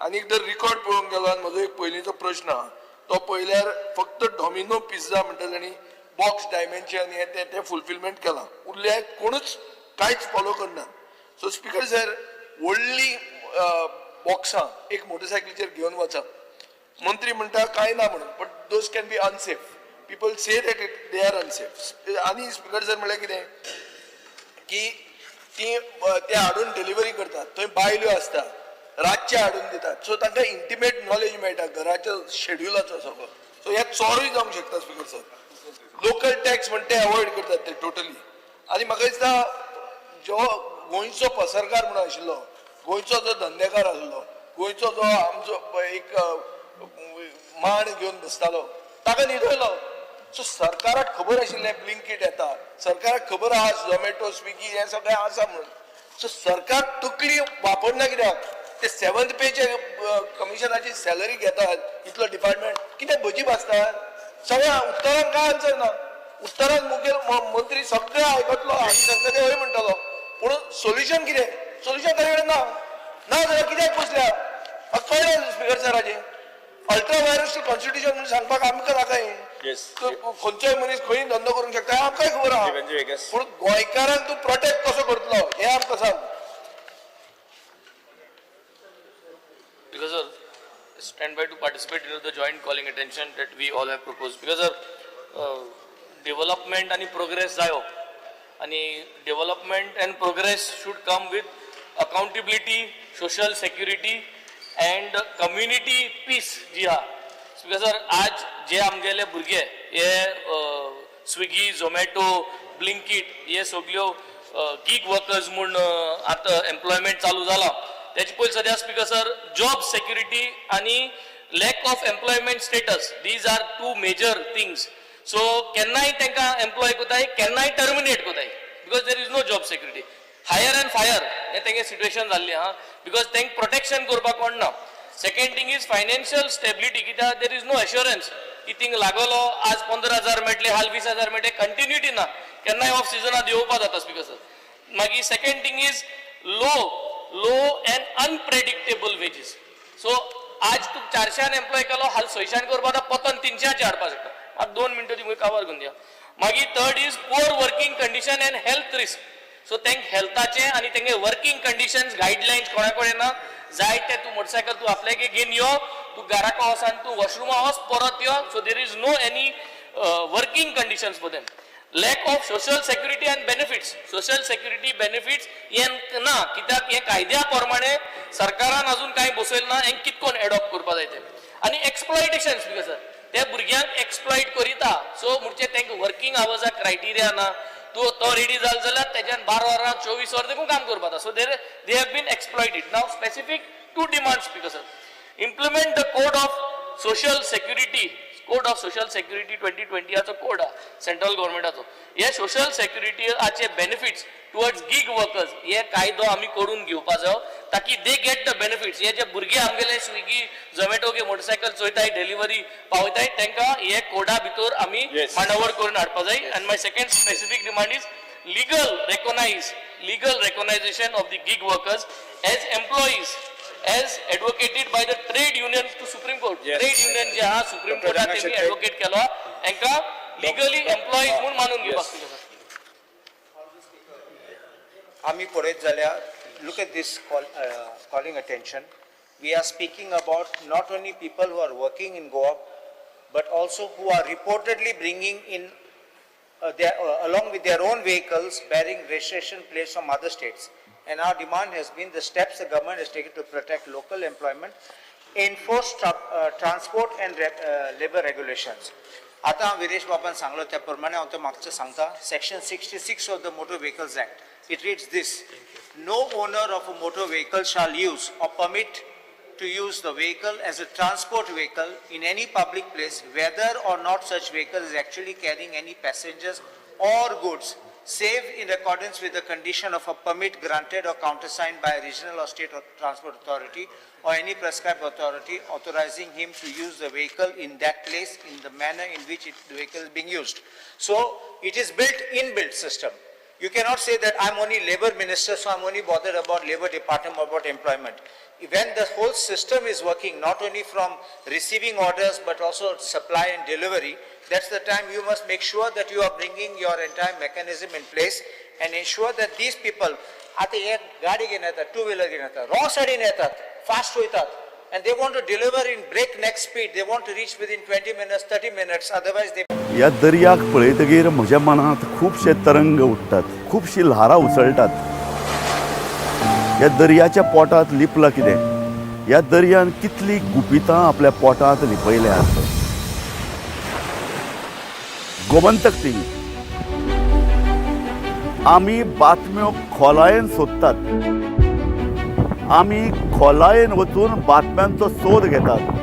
आनी एक जर रिकॉर्ड पळोवंक गेलो आनी म्हजो एक पयलींचो प्रश्न आहा तो पळयल्यार फक्त डॉमिनो पिझ्झा म्हणटा ताणी बॉक्स डायमेन्शन हें तें तें फुलफिलमेंट केलां, उरल्या कोणूच कांयच फॉलो करना. सो स्पीकर सर, व्हडली बॉक्सां एक मोटरसायकलीचेर घेवन वचप, मंत्री म्हणटा कांय ना म्हणून, but those can be unsafe, people say that it they are unsafe. आनी स्पीकर सर म्हणल्यार कितें की ती ते हाडून डिलिव्हरी करतात, थंय बायल्यो आसता, रातचे हाडून दितात, सो तांकां इंटिमेट नॉलेज मेळटा घराच्या शेड्युलाचो सगळो. सो हे चोरूय जावंक शकता स्पीकर सर. लोकल टॅक्स म्हण ते अवॉयड करतात ते टोटली. आनी म्हाका दिसता जो गोंयचो पसरकार म्हणून आशिल्लो, गोंयचो जो धंदेकार आसलो, गोंयचो जो आमचो एक माण घेवन बसतालो ताका न्हिदयलो. सो सरकाराक खबर आशिल्लें ब्लिंकीट येता, सरकाराक खबर आहा झोमॅटो स्विगी हें सगळें आसा म्हणून. सो सरकार तकली वापरना कित्याक, ते सेवन्थ पेचे कमिशनाची सॅलरी घेतात इतलो डिपार्टमेंट कितें भजी भाजतात सगळ्या. उत्तरान काय आन्सर ना, उत्तरान मुखेल मंत्री सगळें आयकतलो आनी सांगता ते हय म्हणटलो, पूण सोल्युशन कितें, सोल्युशन ताजे कडेन ना. ना जाल्यार कित्याक बसल्या कळ्ळें स्पीकर सराचें. अल्ट्रा व्हायरस टू कॉन्स्टिट्युशन म्हणून सांगपाक आमकां नाका हें. खंयचोय मनीस खंय धंदो करूंक शकता हें आमकांय खबर आहा, पूण गोंयकारांक तूं प्रोटेक्ट कसो करतलो हें आमकां सांग. Because sir, stand by to participate in the joint calling attention that we all have proposed. Because sir, development and progress जायो आनी development and progress should come with accountability, social security and community peace जी आहा. Because sir, आज जे आमगेले भुरगे हे स्विगी, झोमॅटो, ब्लिंकीट हे सगल्यो गीग वर्कर्स म्हूण आतां एम्प्लॉयमेंट चालू जाला, त्याचे पयलीं सद्या स्पीकर सर जॉब सेक्युरिटी आनी lack of employment status, these are two major things. So केन्नाय तांकां एम्प्लॉय कोताय, केन्नाय टर्मिनेट कोताय, because there is no job security. Hire and fire हें तेंगे सिट्युएशन जाल्लें आहा, because तांकां प्रोटेक्शन करपाक कोण ना. Second thing is financial stability, कित्याक there is no assurance key thing लागलो आज 15,000 मेळटले, हाल 20,000 मेळटले, कंटिन्युटी ना, केन्नाय ऑफ सिजनात येवपा जाता स्पीकर सर. मागीर second thing is low and unpredictable wages. So आज तूं 400 एम्प्लॉय केलो, हाल 600 करपा जाता, पतन 300 हाडपाक शकता. मात 2 मिनटां ती काबार करून दिया. मागीर third is poor working condition and health risk. So तांकां हेल्थाचें आनी तेंगे वर्किंग कंडिशन्स गायडलायन्स कोणा कडेन ना. जाय ते तूं मोटरसायकल तूं आपल्यागे घेवन यो, तूं घराक वच आनी तूं वॉशरुमा वच परत यो. So there is no any working conditions for them. Lack of social security and benefits. Social security benefits हे ना, कित्याक हे कायद्या प्रमाणे सरकारान अजून कांय बसयलें ना, हें कितकोन एडॉप्ट करपा जाय तें. आनी एक्सप्लॉयटेशन स्पीकर सर, ते भुरग्यांक एक्सप्लॉयट करिता. सो म्हणजे तांकां वर्किंग आवर्सा क्रायटेरिया ना. तूं तो रेडी जालो जाल्यार तेज्यान 12 वरां 24 वरां देखून काम करपा जाता. So there they have been exploited. Now specific two demands, speaker sir. Implement the code of social security, code of social security 2020 code आहा सेंट्रल गव्हर्मेंटाचो. हे सोशल सेक्युरिटीचे बेनिफिट्स टुवर्ड्स गीग वर्कर्स हे कायदो आमी करून घेवपा जायो, ताकी they get the benefits. हे जे भुरगे आमगेले स्विगी झोमॅटो के मोटरसायकल चोयताय, डिलिव्हरी पावयताय, तांकां हे कोडा भितर आमी मांडावळ करून हाडपा जाय. And my second specific demand is legal recognition of the gig workers as employees as advocated by the trade union to Supreme Court. Trade union जे आहा सुप्रीम कोर्टात तेमी एडवोकेट केलो, हांकां लिगली एम्प्लॉईज म्हूण मानून घेवपाक. आमी पळयत जाल्यार look at this calling attention. We are speaking about not only people who are working in Goa but also who are reportedly bringing in along with their own vehicles bearing registration plates from other states. And our demand has been the steps the government has taken to protect local employment, enforce transport and labor regulations. आता विरेश बाबान सांगलो त्या प्रमाणे हांव तें मागचें सांगता. Section 66 of the Motor Vehicles Act, it reads this: no owner of a motor vehicle shall use or permit to use the vehicle as a transport vehicle in any public place, whether or not such vehicle is actually carrying any passengers or goods, save in accordance with the condition of a permit granted or countersigned by a regional or state transport authority or any prescribed authority authorizing him to use the vehicle in that place in the manner in which the vehicle is being used. So it is built inbuilt system. You cannot say that I'm only labor minister, so I'm only bothered about labor department, about employment. When the whole system is working, not only from receiving orders, but also supply and delivery, that's the time you must make sure that you are bringing your entire mechanism in place and ensure that these people, आता एक गाडी घेवन येतात, टू व्हिलर घेवन येतात, रॉंग सायडीन येतात, फास्ट वयतात, and they want to deliver in breakneck speed. They want to reach within 20 minutes, 30 minutes, otherwise they... ह्या दर्याक पळयतगीर म्हज्या मनांत खुबशे तरंग उठ्ठात, खुबशी ल्हारां उसळटात. ह्या दर्याच्या पोटांत लिपलां कितें? ह्या दर्यान कितलीं गुपितां आपल्या पोटांत लिपयल्यात. गोमंतक टीव्ही आमी बातम्यो खोलायेन सोदतात, आमी खोलायेन वचून बातम्यांचो सोद घेतात.